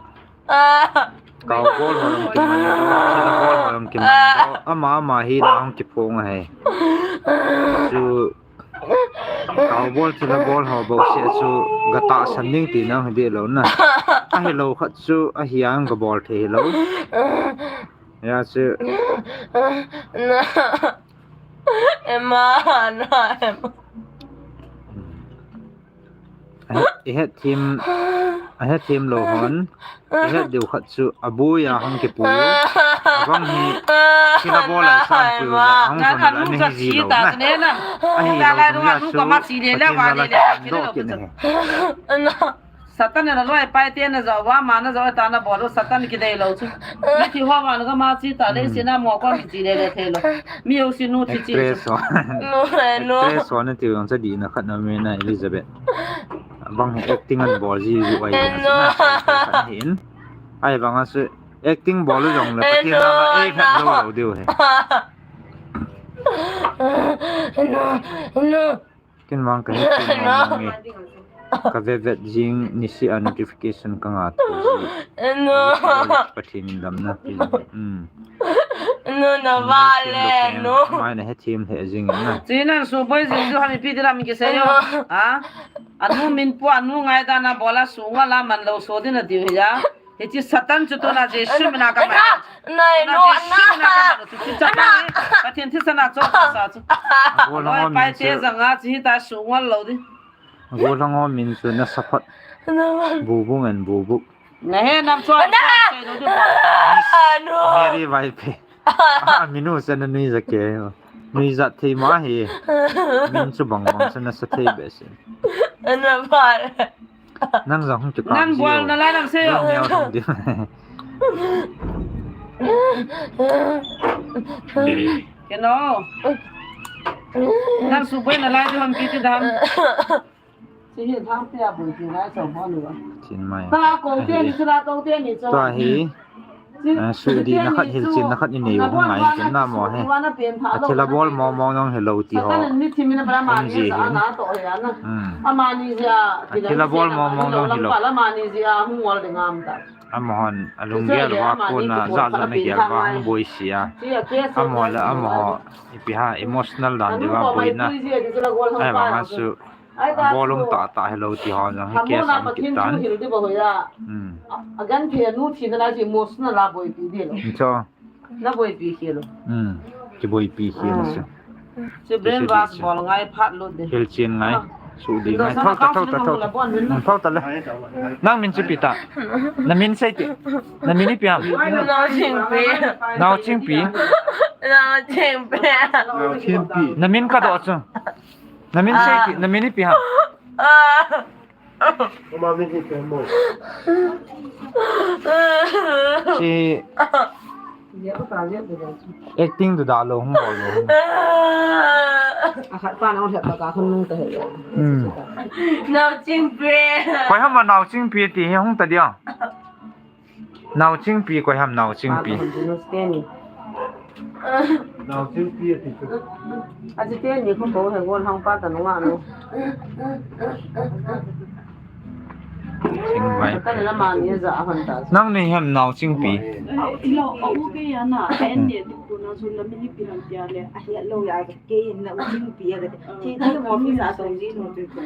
Kau bol ho jong kiman doh, thina bol ho jong kiman doh. Ama, ama hi na hung kiphong ahi. Chu kau bol thina bol ho bou seh chu ga tahsan ding ti nang hi deh lou na. Ahi lou khat chu ahi ang ga bol thei hi lou. Ya chu. Na. Ema, na, ema. Ahet, ihet thim, ahet thim lou hon, ihet diu khat chu aboi a hung kipu. Abang hi, kila bol a san pu la, hung hon la, ni hi ji lou na. Ahi lou tung ya chu, Pathen la la kidoh kit na hi. Satan na loi pai te na jo, wa ma na jo, ta na bol u Satan kidei lou chu. Mi thi ho ma na ka ma chi ta le, si na mo ko mi chi le le thei lou. Mi u si nu thi chi. Actress ho. No, no. Actress ho na ti jong cha di na khat na me na Elizabeth. Bang hi acting an bol ji ju ai na. Hin. Ai bang a su acting bol u jong le Pathen na ma e khat lou lou diu he. No, no. Kin vang ka hi kin vang nge. Ka ve vet jing ni si a notification ka nga tu ji. No. Pathen in damna pi. Hmm. No, na vale, no. Mai na he thim he jing na. Chi nan su boi jing ju ha mi pi ti lam ki se yo. Ha? Anu min pu anu ngai da na bola su nga la man lo so di na di ya. Hichi Satan chu tu na Jesu mina ka ma. Nai, no, Jesu mina ka ma. Chu chu cha pa ni. Pathen thi sana cho sa chu. Loi pai te janga chi ta su ngal lo di. Go lang ho min chu na sa phot. Bu bu ngan bu bu. Na he nam cho. Very vai pe. A minu sa na nui ja ke. Nui ja thei ma he. Min chu bang bang sa na sa thei be se. Ana ba. Nang jong hung kipah ji o. Nang bual na lai nang se o. Nang niau thong di. Keno. Nang su boi na lai di hon kiti dam. Si hi thang te a boi ti lai so mo ni wa. Chin mai. Ta ko te ni, sura ko te ni so. Ta hi. Ah, su di na khat hil chin na khat i nei u ngai chin na mo he. A thila bol mo mo nong hello ti ho. Hum ji hin. Hmm. A thila bol mo mo nong hello. Amahon a lunggel va kona ja ja na gel va hung boi sia. Amaho le amaho ipi ha emotional dan di va boina. Ai va nga su. Abolum ta ta hello ti ho jong hi ke sam kit tan. Hmm. Agan phe nu thi na la ji emotional la boi pi di lo. Cho. Na boi pi khi lo. Hmm. Ki boi pi khi na se. Che brain wash bol ngai phat lo de. Hil chin ngai. Su di ngai. Thau ta, thau ta, thau ta. Hmm, thau ta le. Nang min chu pi ta. Na min sei ti. Na min ipi ham? Nau Chingpi. Nau Chingpi. Nau Chingpi. Nau Chingpi. Na min ka do chu. Na min sei ti, na min ipi ham? Ama min ipi ham mo? Si acting tu da lo hung bol lo hung. A khat pa na hung hep ka khun nung ta he. Hmm. Nau Chingpi. Koi ham Nau Chingpi ti hi hung ta dia. Nau Chingpi koi ham Nau Chingpi. Nau Chingpi ati. Aji teni ko ko he gol hang pa ta nunga no. Chingvai. Ka le la ma ni ja a hon ta. Nang ni ham Nau Chingpi. Ilo o u ke ya na, en ni tu ko na su la mi ni pi han tia le. A he lo ya ke na u Chingpi ya ke. Ti ti mo fi sa so ji no tu ko.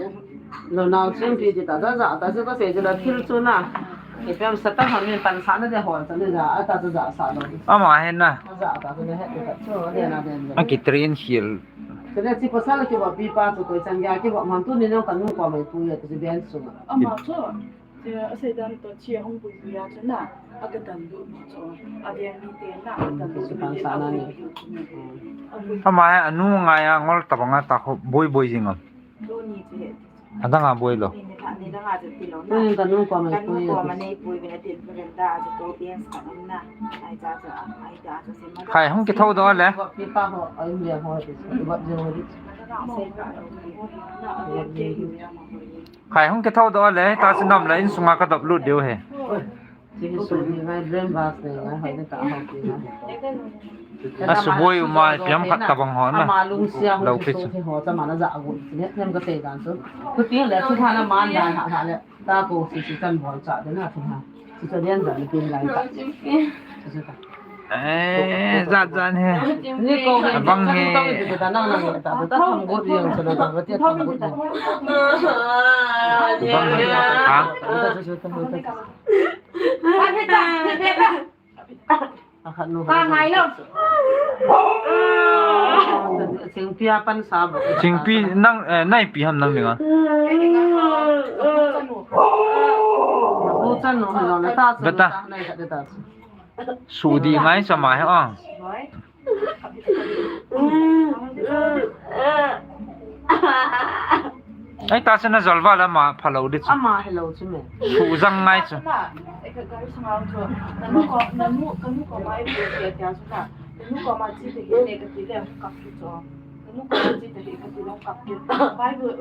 Lo Nau Chingpi ti ta ja ja ta chu ka sei chu la thil chu na. Ipi ham Satan hon min pansa na de hol cha ni ja, a ta chu ja sa lo. Ama hen na. Ja ta chu ne he ta chu de na de. A ki train hil. Chu le chi pasal ki va pi pa chu koi chang ya ki va man tu ni nong ka nu ko mai pu ya chu ben chu. Ama chu. Che a sei dan to chi hung pu ya chu na. A ka dan du chu. A de mi te na. A dan du mi te na. Ama he anu ngai a ngol ta banga ta kho boi boi jing am. Adang a boi lo. Khai hung kithou doh le. Khai hung kithou doh le, ta chu nom le insunga ka dop lut diu he. Asu boi uma, ipi ham khat tabang ho na. Lo phi chu. Ho cha mana ja gu. Ne nem ka te dan chu. Ku ting le thu tha na man dan ha ha le. Ta ko si si kan bol cha de na thu ha. Si cha den dan pin lai ta. Eh, ja ja he. Ni ko abang he. Ta na na ta ta tham gu yang cha na ta ta tham gu. Abang he. Ha? Akhat nu. Ka ngai lo. Chingpi a pan sa bo. Chingpi nang, eh, nai pi ham nang dinga. U chan nu hello na ta. Beta. Nai khat ta. Su di ngai sa ma he a. Ai, ta chu na jol val ama phalo di chu. Ama hello chu me. Su jang ngai chu. Bible,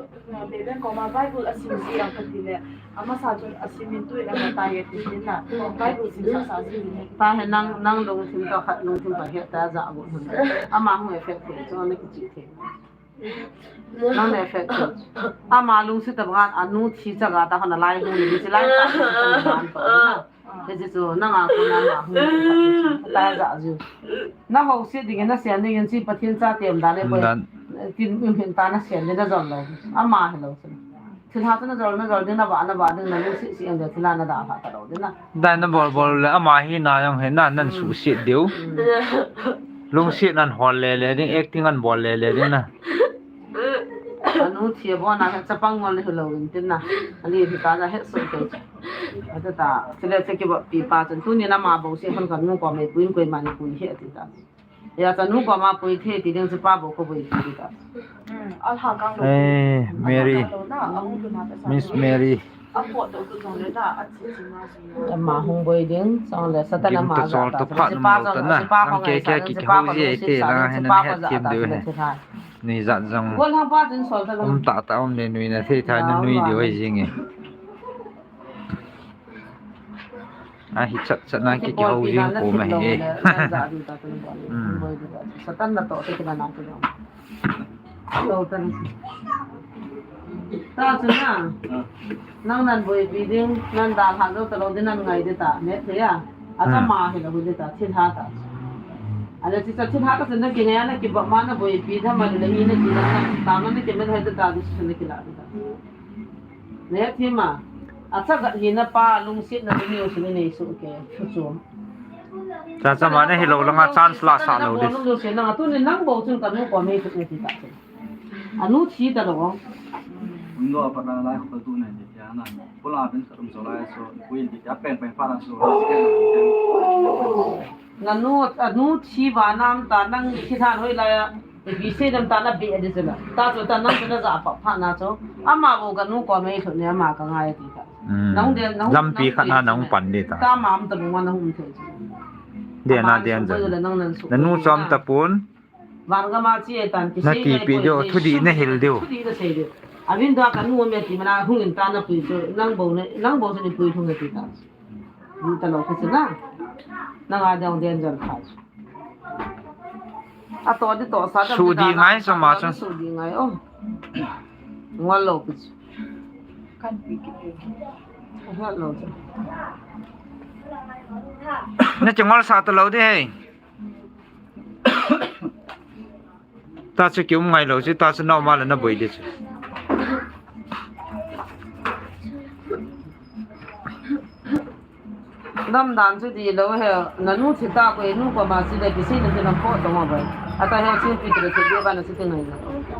Bebe koma Bible a sim ji ang kati le, amasa chun a sim in tuin a matai e ti tin na, Bible sim sa sa ji ni. Ta he nang, nang lungthim to khat lungthim pa he ta ja gu hun. Ama hung effect the, chu na kichi the. Nang ne fe. Ama lungset ta banga anu thi chaga ta hona lai hu ni si lai ta. Hiche chu nanga kona ama hung ta ja ju. Na houset dingin na sian dingin chi Pathen cha tem dan le koi. Dan. Tin min hin ta na sian le na jol lo. Ama hi lo chu. Thilha chu na jol na jol ding na ba na ba ding na lungset si ang le thilha na da ha ta lo ding na. Dai na bol bol le ama hi na jong he na nan suhset diu. Lungset nan hol le le ding acting an bol le le ding na. Anu thi a bon a chapang ngol le lo in tin na. Ali hi ta na he so ke. Ata ta, chule che kibol pi pa chun, tuni na ma bou se khon kanu koma pui in koima ni pui he ti ta. Ya chanu koma pui thei ti ding chu pa bou ko boipi ti ta. Hmm, alha kang lo. Eh, Mary. Alha kang lo na, ahung tu na ta sa. Miss Mary. Apo to ku jong le na, achi chi ma si. Ama hung boi ding, chule Satan ama ja ta. Gimta chol to phat na mo ta na. Nang ke ke ki ho ji ai te na, he na het thim diu he. Nui jat jong. Gol ha pa chun sol ta. Um ta ta um le nui na thei tha na nui diu ai jing e. Ahi chat chat na ki, ki ho jing ko ma hi. Hmm. Satan na to te kina na ki. Lo tan. Ta chu na. Nang nan boipi ding, nan dalha jou ta lo ding nan ngai ding ta. Ne thei a. Acha ma hi lo ding ta, thilha ta. Ale chi cha thilha ta chu na kingai a na kibol ma na boipi da ma le hi na ki na ta ma na ki men hai ta ta du chu na kila ding ta. Ne thei ma. Acha ga hi na pa lungset na ni u chu ni nei su ke. Chu chu. Cha cha ma na hi lo langa chance la sa lo ding. Nang bou chun kanu koma hi chu ti ta. Anu thi ta lo. Undo apa na lai ko tu na ni ya na. Pula bin sa tum so lai so. Kuin ti ya peng peng pa na so. Nanu, anu thi va nam ta nang thi than hoi la ya. Bi se nam ta na be de se la. Ta chu ta nang chu na ja pa pha na chu. Ama bou kanu koma hi chu ni ama ka ngai ti ta. Hmm. Nang de, nang, lampi khat na nang pan de ta. Ta ma am ta bou na hum thei chu. De na de an ja. Nanu chom ta pun. Van gama chi e tan ki na sei kipi ngai diu, poi, thudih na hil diu. Thudih na sei diu. Avin da kanu me ti mana hung in ta na pui chu, nang bou ne, nang bou chu ni pui thung e ti ta. Ni ta lo ka chu na. Nanga dang den jan kha chu. A to di to sa da. Sudi ngai so ma chu. Sudi ngai o. Ngol lo ka chu. Kan pi ki. Ngol lo chu. Na chi ngol sa ta lo de he. Ta chu ki um ngai lo chu, ta chu nao ma le na boi de chu. Nam dan chu di lo he, nanu thi ta ko nu koma chi le ki si na thi na ko to ma boi. Ata he chi pi tre thi de ba na chi ti ngai na.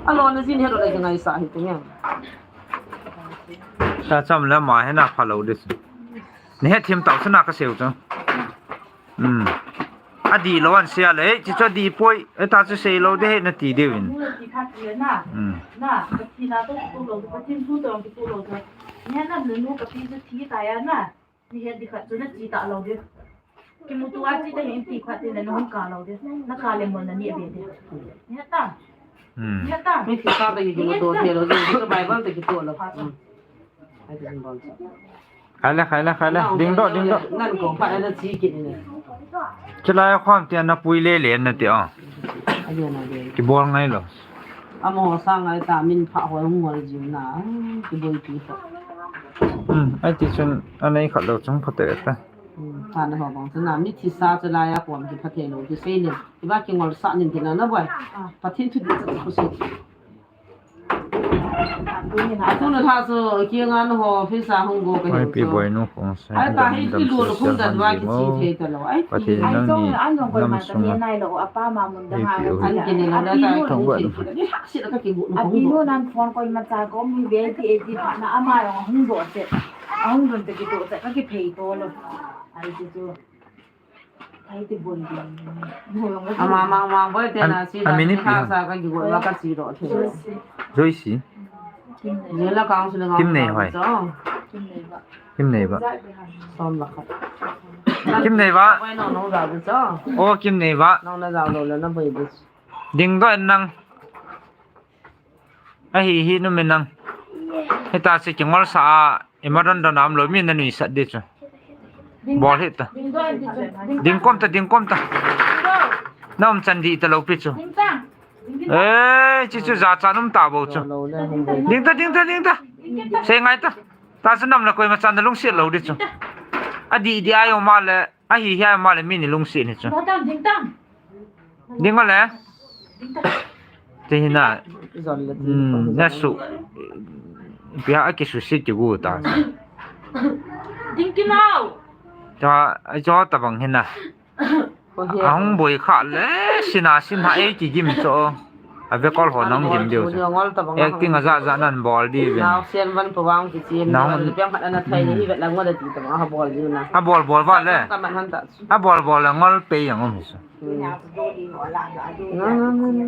A lo na jin he lo le ngai sa hi ti ngai. Ta cham le ma he na pha lo de chu. Ni he thim tau chu na ka seu chu. Hmm. A di lo an sia le, chi chu a di poi, e ta chu sei lo de he na ti diu in. Nu ti khat le na. Hmm. Na, ka ti na to tu lo, ka tin tu to ki tu lo to. Ni na le nu ka ti chu ti ta ya na. Ni he di khat chu na ti ta lo de. Ki mu tu a ti ta hin ti khat ti le na hung ka lo de. Na ka le mo na ni be de. Ni ta. Hmm. Ni ta. Mi ti sa ta ki mu to the lo de, Bible te ki to lo. Hmm. Khai le, khai le, khai le. Ding doh, ding doh. Chulai a khom tia na pui le le na tia. Kibol ngai lo. Amo sa ngai ta min pha hoi hung hoi jiu na. Kibol pi pha. Hmm, ai ti chun anei khat lo chung pha te ta. Hmm, ta na ho bang chun na mi thi sa chulai a khom ki pha thei lo ki sei le. Kiba kingol sa nin ti na na boi. Pathen thu di chu khu sei. Atu na tha chu, kianga na ho, office a hung go ka hin chu. Pi boi nu khong sai. Ai ta hi ki lu lu khum dan wa ki chi thei ta lo. Ai ti. Ai chong an jong koi ma ta ni nai lo, apa ma mun da ha. An ki ne la ta. Ni ha si la ka ki gu nu khong. Ati nu nan phone koi ma cha ko mi ve ti e ti na ama jong hung do se. Ahung don te ki do se ka ki phei to lo. Ai ti chu. Ama mang mang boi te na si da, a minute ha sa ka ki go la ka si ro the. Joyce. Ni la kang su le ngam. Kim nei hoi. Kim nei ba. Som la khat. Kim nei ba. Boi no no da bu cho. O Kim nei ba. No na da lo le na boi bu. Ding doh in nang. Ahi hi nu mi nang. Hita si kingol sa a, ima don don am lo mi na nui sat di chu. Bol hita. Ding kom ta, ding kom ta. Na um chan di ta lo pi chu. Eh, chi chu jachat um ta bou chu. Ding ta, ding ta, ding ta. Sei ngai ta. Ta chu nam le koima chan na lungset lou di chu. Adih dih a jong ma le, ahi hi a jong ma le mi ni lungset ni chu. Ding a le. Ti hi na. Hmm, na su. Pia a kisusit kigu ta. Ding ki nau. Ta, a jo ta bang hi na. Ahung boi kha le, sina sin ha ei kigim cho. A vekol ho nang gim diu cho. Acting a ja ja nan bol di vin. Nau sian van pawang ki chim. Nau piang khat ana thai ni hi vet lang wa da ti ta ma ha bol diu na. A bol bol va le. Ka man han ta. A bol bol le ngol pe yang um hi so.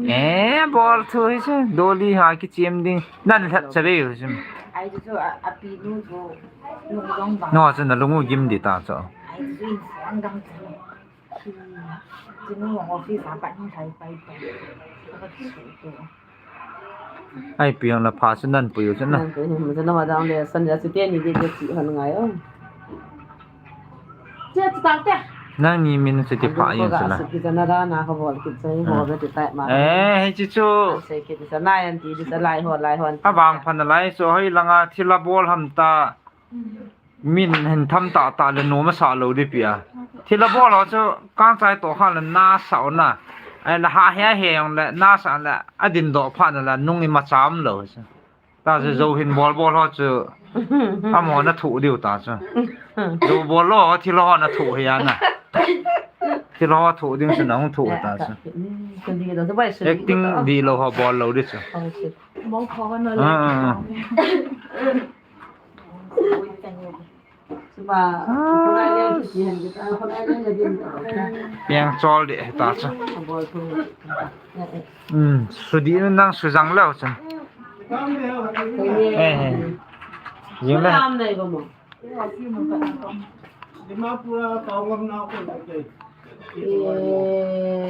Eh, bol thu hi so. Doli ha ki chim ding. Nan lhat cha ve hi so. Ai chu chu a, a pi nu chu. Nu dong ba. No chu na lungu gim di ta cho. Ai chu in sang dang chu. Chinu office a pat hung thai pai pai. Ai piang la pha chu nan pui u chu na. Nan pui u chu na ma dang le san ya chu te ni de de chi han ngai o. Che chu tang te. Nang ni min chu ti pha yin chu na. Ki jana da na ka bol ki chai ho be ti tai ma. Eh, hei chi chu. Sei ki jana yan ti di sa lai ho lai ho. A vang phan lai chu hoi langa thil a bol ham ta. Min hin tham ta ta le nom a sa lo di pia. Thil a bol ho chu kang chai to kha le na sa o na. Ai la ha he he yong le na sa le a din do pha na la nung i ma cham lo chu. Ta chu zo hin bol bol ho chu. Amo na thu diu ta chu. Zo bol lo thil ho na thu hi a na. Thil ho thu ding chu na hung thu ta chu. Acting di lo ho bol lo di chu. Ah, ah, ah. Piang chol de ta chu. Hmm, su di nang su jang leo chun. Eh, eh. Jing le.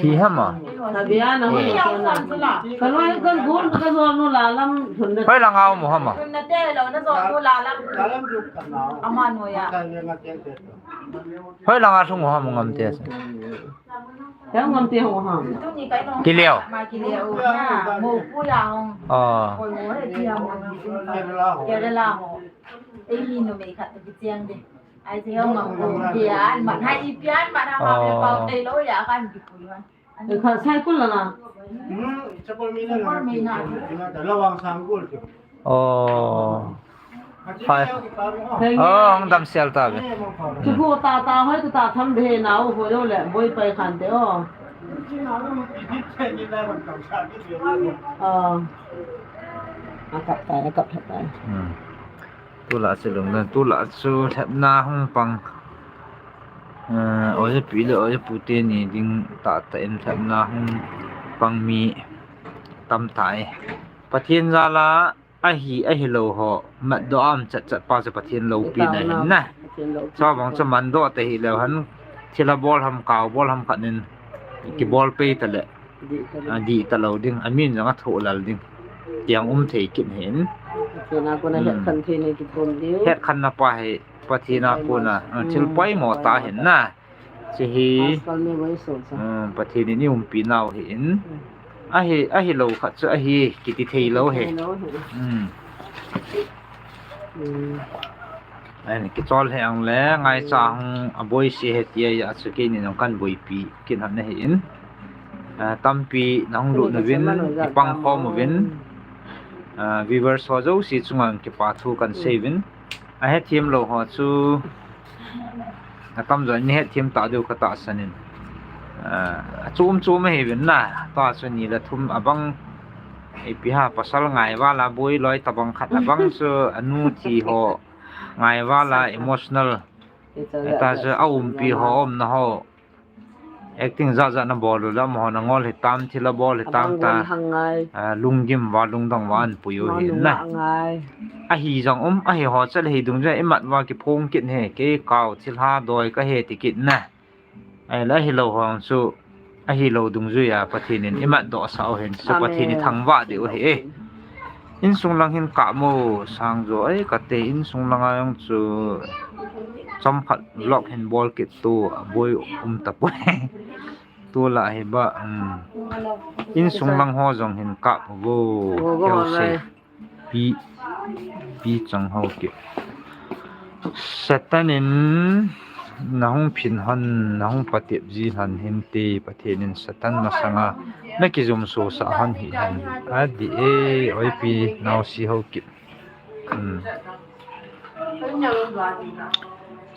Hi hama. Hoi langa um hama. Hoi langa lhung hama ngam te. Kileo. Ah. Ei mi numei khat toh kicheng de. Ai, che hong ngam ko. Pian, mat hai, i pian, mat ha, ma, pau thei lou ya, kan kipui man. Khat sai kul la na. Hmm, sakol mi na. Sakol mi na. Lawang sang kul chu. Oh. Hai. Oh, hong dam sel ta ve. Chu ko ta ta hoi ta ta tham be na u ho lo le, boi pai khan te o. Ah. A kap tai, a kap tai. Hmm. Tulai chu lungdon, tulai chu lhepna hung pang. Eh, ojapi le ojapu teni ding tahtah in lhepna hung pang mi tamtah e. Pathen jal a ahi, ahilou ho, matdoh a um chatchat pa chu Pathen loupina ahin na. Pathen loupina. Chubang chu mandoh tahih leu hen, thil a bol ham, kau bol ham khat in kibol pei ta le. Dih ta lou. Ah, dih ta lou ding, amin jong athoh lal ding. Tiang um thei kit hin. Pathen a kona, hmm, hetkhen thei nei kithum ding. Hetkhenna pa hi Pathen a kona, ah, thil poimo tah hin na. Chi hi, ah, Pathen in i umpi nau hin. Hmm. Ahi, ahilou khat chu ahi, kiti thei lou hi. Kiti thei lou hi. Hmm. Hmm. Ahin, kichol he ang le, ngaicha hung aboi se he ti a, achu keini jong kan boipi kit hon ahin. Ah, tampi nahung lut uvin, ipang khom uvin. Ah, viewers ho jouse chunga kipa thu kan sei uvin. Ahethem lou ho chu, atamjo in hethem ta diu katahsan in. Ah, achom chom ahi uvin na, tua chu ni le thum abang, ipi ham, pasal ngaival a boi loi tabang khat abang chu anu thi ho. Ngaival a emotional. Eta chu a umpi ho, umna ho. Acting jat jat na bol u le, amaho na ngol hitam, thil a bol hitam ta. Ah, lunggim uva, lungdong uva an pui u hin na. Ahi jong um, ahi ho chal hi dungjuia imat uva kiphong kit hi, kei kau thilha doi kahi ti kit na. Ahile ahilou ho chu, ahilou dungjuia Pathen in imat doh sah u hin, chu Pathen i thangvah diu ahi e. Insung lang hin kamo, Sangjo ai, kate insung langa jong chu chomkhat vlog hin bol kit tu, aboi um tapoi. Tula hi ba, um, insung lang ho jong hin kap vo, keu se. Pi, pi chang ho ke. Satan in nahung phin hon, nahung patep ji hon hinte, Pathen in Satan masanga nakijum sosa hon hi hon. Adi e, oipi, naosi ho ke. Hmm.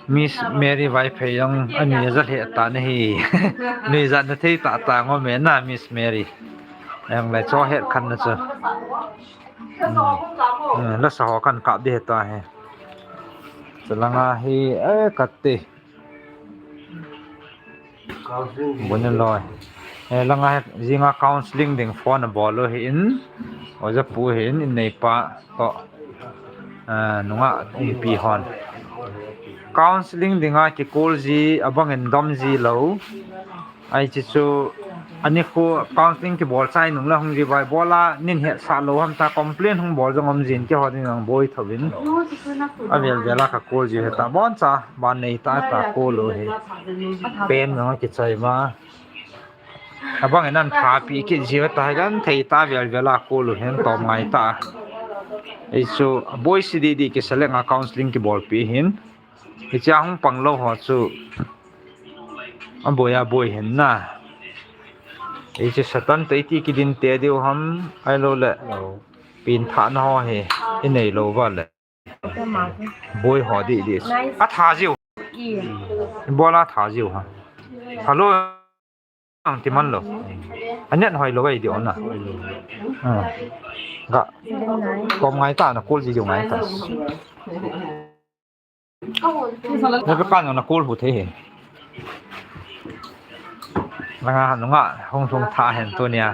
Miss Mary Vaiphei jong ani ja lheh ta nahi. Nuijat na thei tah tah ngom e na Miss Mary. Jong le cho het khan na chu. Hmm. Hmm, lasa ho kan kap ding ta he. Chalanga hi, eh, kate. Bun loi. Eh, langa he, jinga counseling ding phone abol u hin. Oja pu hin, inneipa toh. Ah, nunga umpi hon. Counseling dinga kikol ji, abang in dom ji lou. Ai chi chu, ani khu counseling kibol chai nung la hung ji vai bola, nin hetsah lou ham ta complain hung bol jong um jin keiho ding jong boi thovin. Avel vel a kakol ji heta bon cha. Ban nei ta ta kol u hi. Pen jong kichai ma. Abang in an pha pi kit ji ta hi kan thei ta vel vel a kol u hin tom ngai ta. Ei chu boi si di di kiselect a counseling kibol pi hin. Hichea hung pang lou ho chu. Aboi aboi hin na. Ei chu Satan te iti kidin te diu ham ai lou le. Pin tha na ho hi. I nei lou va le. Boi ho di di. A tha jiu. Bola tha jiu ha. Hello. Ang ti man lou. Anet hoi lou ai di ona. Ah. Ga. Kom ngai ta na kol ji jiu ngai ta. Na pe kan na kol hu thei he. Langa nunga hung hung tha hen tunia.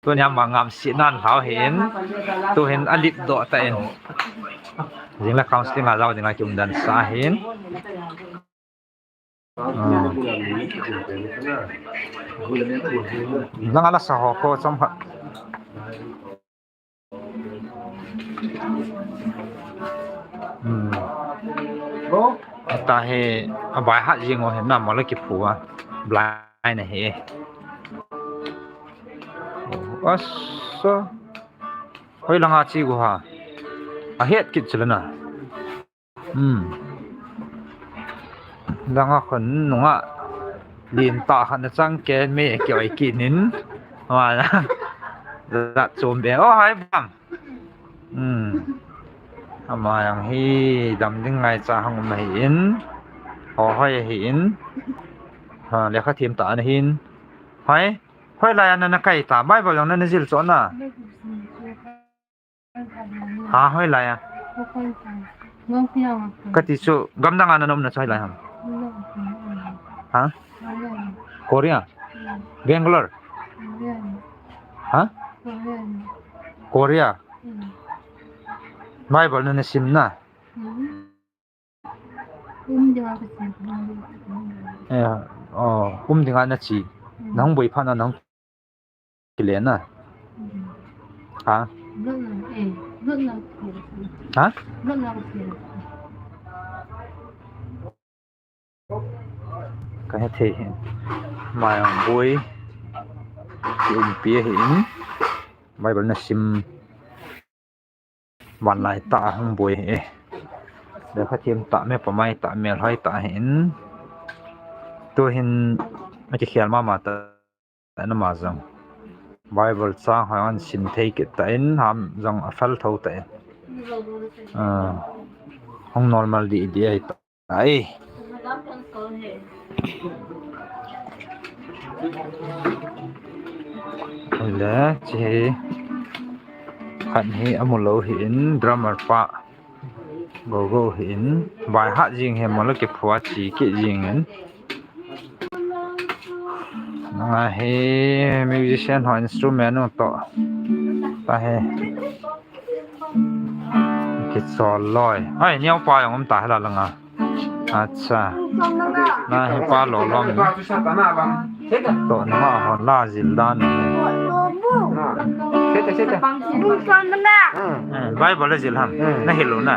Tunia mangam si nan hlau hin. Tu hin a lip doh ta in. Jing la counseling a jao ding a ki umdan sa hin. Ah. Langa la sa ho ko chom khat. Hmm. Ta hi a bai hat jing o hin na mo la ki phu a. Blind na hi. Asa. Hoi langa chi gu ha. A het kit chila na. Hmm. Langa khun nunga. Lin ta khan na chang ke me ki oi ki nin. Ama na. Za chom be. Oh, hai bam. Hmm. Ama jong hi dam ding ngai cha hung um ahi in. Ho hoi ahi in. Ha, lekha thiem ta ana hin. Hoi. Hoi lai a na na kai ta. Bible jong na na jil cho na. Ha, hoi lai a. Kati chu, gamdang a na na um na chu hoi lai ham. Ha? Korea. Bangalore. Ha? Korea. Bible na na sim na. Um dinga ka chi. Eh, oh, um dinga na chi. Hmm. Nang boi pha na nang kile na. Hmm. Ha? Not na, eh, not na. Ha? Not na ka chi. Ka he thei hin. Mai ang boi. Ki umpi ahi in. Bible na sim. Van lai ta hung boi e. Lekha thiem ta me pa mai ta me lhai ta hin. Tu hin a ki khel ma ma ta na ma jong. Bible chang hoi an sim thei kit ta in ham jong a fel tho ta in. Ah, hung normal di di ai ta. Ai. Le, chi hi. Khat hi amu lou hi in drummer pa. Go go hi in. Bai hat jing hi mo la ki phua chi ki jing in. Nga hi musician ho instrument u to. Ta hi. Kichol loi. Ai, neo pa jong um ta hela langa. Acha. Na hi pa lo lom. To na ma hon la jil dan. Eh, Bible la jil ham. Na hi lo na.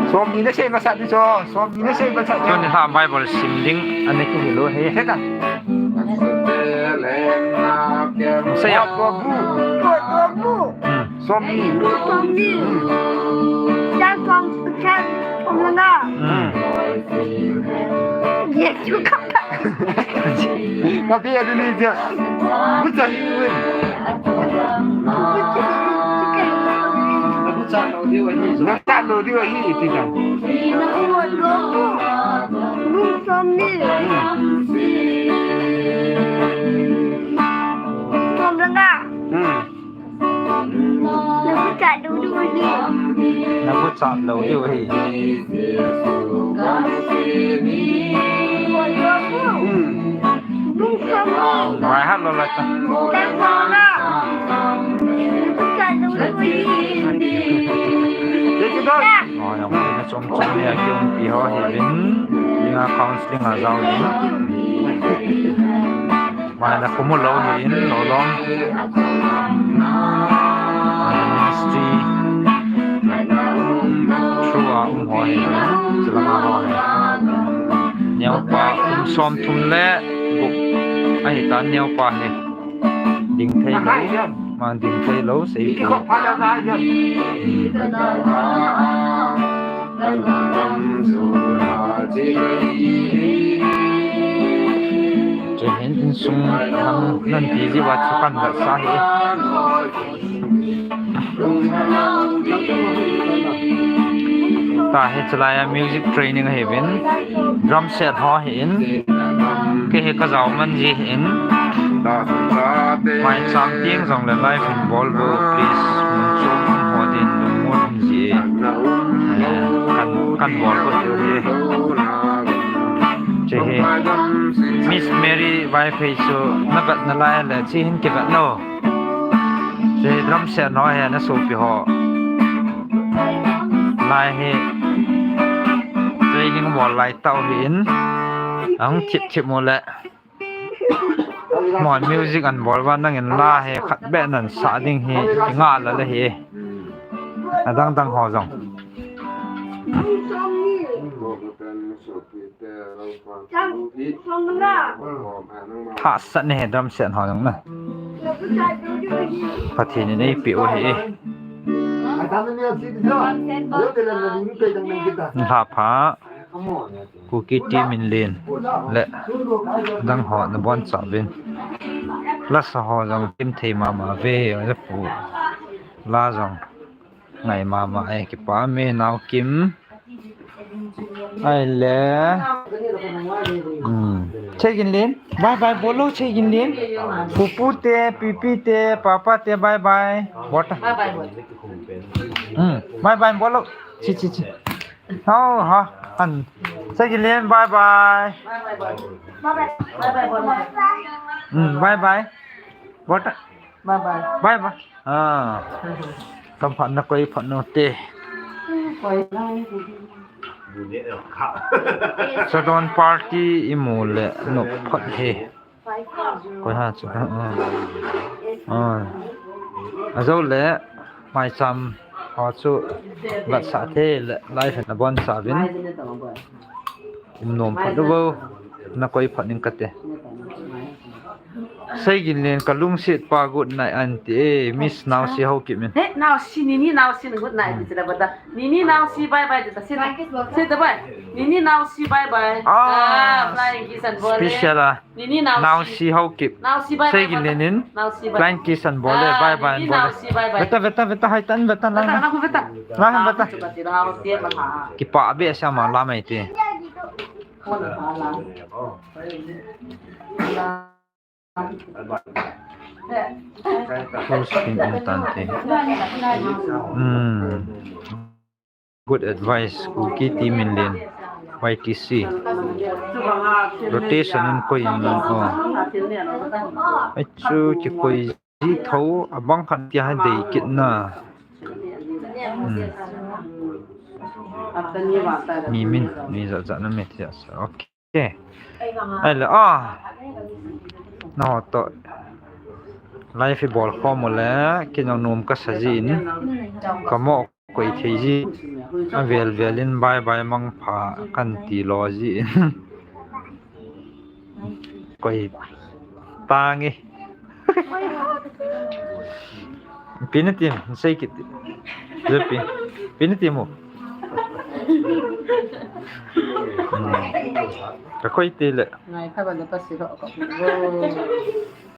Som ni na sei masat ni cho, som ni na sei masat ni. Chun ha Bible sim ding, ani kihil u hi. Heta. Sei a. Tua bu. Tua, tua bu. Hmm. Som ni. Som ni. Hmm. Chan som, chan som na. Hmm. Ye chu ka. Ka pi a du ni ja. Bu cha hi win. Bu cha. Na bu cha lo diu ahi. Na cha lo diu ahi ti ta. Som ni. Som na. Hmm. Na bu cha lo diu ahi. Na bu cha lo diu ahi. Hmm. Vai ha lo la ta. Oh, yang na chom chom ya ki um pi ho hi bin. Yang counseling a jao bin. Mai na kumu lo hi in lo lom. Mai na ministry. Through a um ho hi in. Chilanga ho hi. Neo pa um som thum le. Buk ahi ta neo pa hi. Ding thei lo. Mang ding thei lo sei. Chuhin insung nan, nan ti ji wa chu kan la sa hi. Ta hi chulai a music training hi vin. Drum set ho hi in. Kei hi ka jao man ji hi in. Mai chang tieng jong le live in bol bo, please. Mun chom ho din lungmon um ji e. Kan, kan bol bo ti e. Che hi. Miss Mary Vaiphei chu na vet na lai le chi hin ki vet no. Che drum set no he na sopi ho. Lai hi. Training bol lai tau hi in. Ang thip thip mo le. Mo music an bol va nang in la he khat be nan sa ding hi nga la le hi. Adang dang ho jong. Tha sat ne he drum set ho jong na. Pathen in ei pe u hi. Lha pha. Kuki team in len le dang ho na bon cha vin. La sa ho jong kim thei mama ve, la pu. La jong ngai mama e, kipa me nau kim. Ai le. Hmm. Che Gin Lin. Bye bye bolo Che Gin Lin. Pupu te, pipi te, papa te, bye bye. Bota. Bye bye bolo. Hmm. Bye bye bolo. Chi chi chi. Ho ha. An. Che Gin Lin, bye bye. Bye bye bolo. Bye bye. Bye bye bolo. Hmm, bye bye. Bota. Bye bye. Bye bye. Ah. Kam phat na koi phat no te. Koi lang. Sadon party imu le no phat he. Koi ha chu. Ah. Ah. Ajo le mai cham ho chu vat sa the le lai phat na bon sa vin. Um nom phat lo. Na koi phat ning kate. Sei Gin Lin ka lungset pa good night aunty e, Miss Nausi Haokip in. He, Nausi, Nini Nausi good night ti chila bata. Nini Nausi bye bye ti ta. Sei ta bye. Nini Nausi bye bye. Ah, flying kiss and bol. Special ah. Nini Nausi. Nausi Haokip. Nausi bye bye. Sei Gin Lin in. Nausi bye. Flying kiss and bol. Bye bye. Nini Nausi bye bye. Beta beta beta hai tan beta lang. Beta lang beta. Lang beta. Kipa be sa ma la mai ti. Full screen on tante. Hmm. Good advice, Kuki team in len. Y T C. Rotation in koi in, oh. Achu ki koi ji tho, abang khat tia hai dei kit na. Hmm. Mi min, mi ja ja na me tia sa. Okay. Okay. Ai le, ah. Na ho to. Live i bol khom u le, kei nang nom ka sa jin. Ka mo Koi thei ji. A vel vel in bye bye mangpha kan ti lo ji in. Koi tang e. Pi na tim, sei kit. Pi, pi na tim mo. Ka koi te le. Ngai ka ba le pa si lo ka.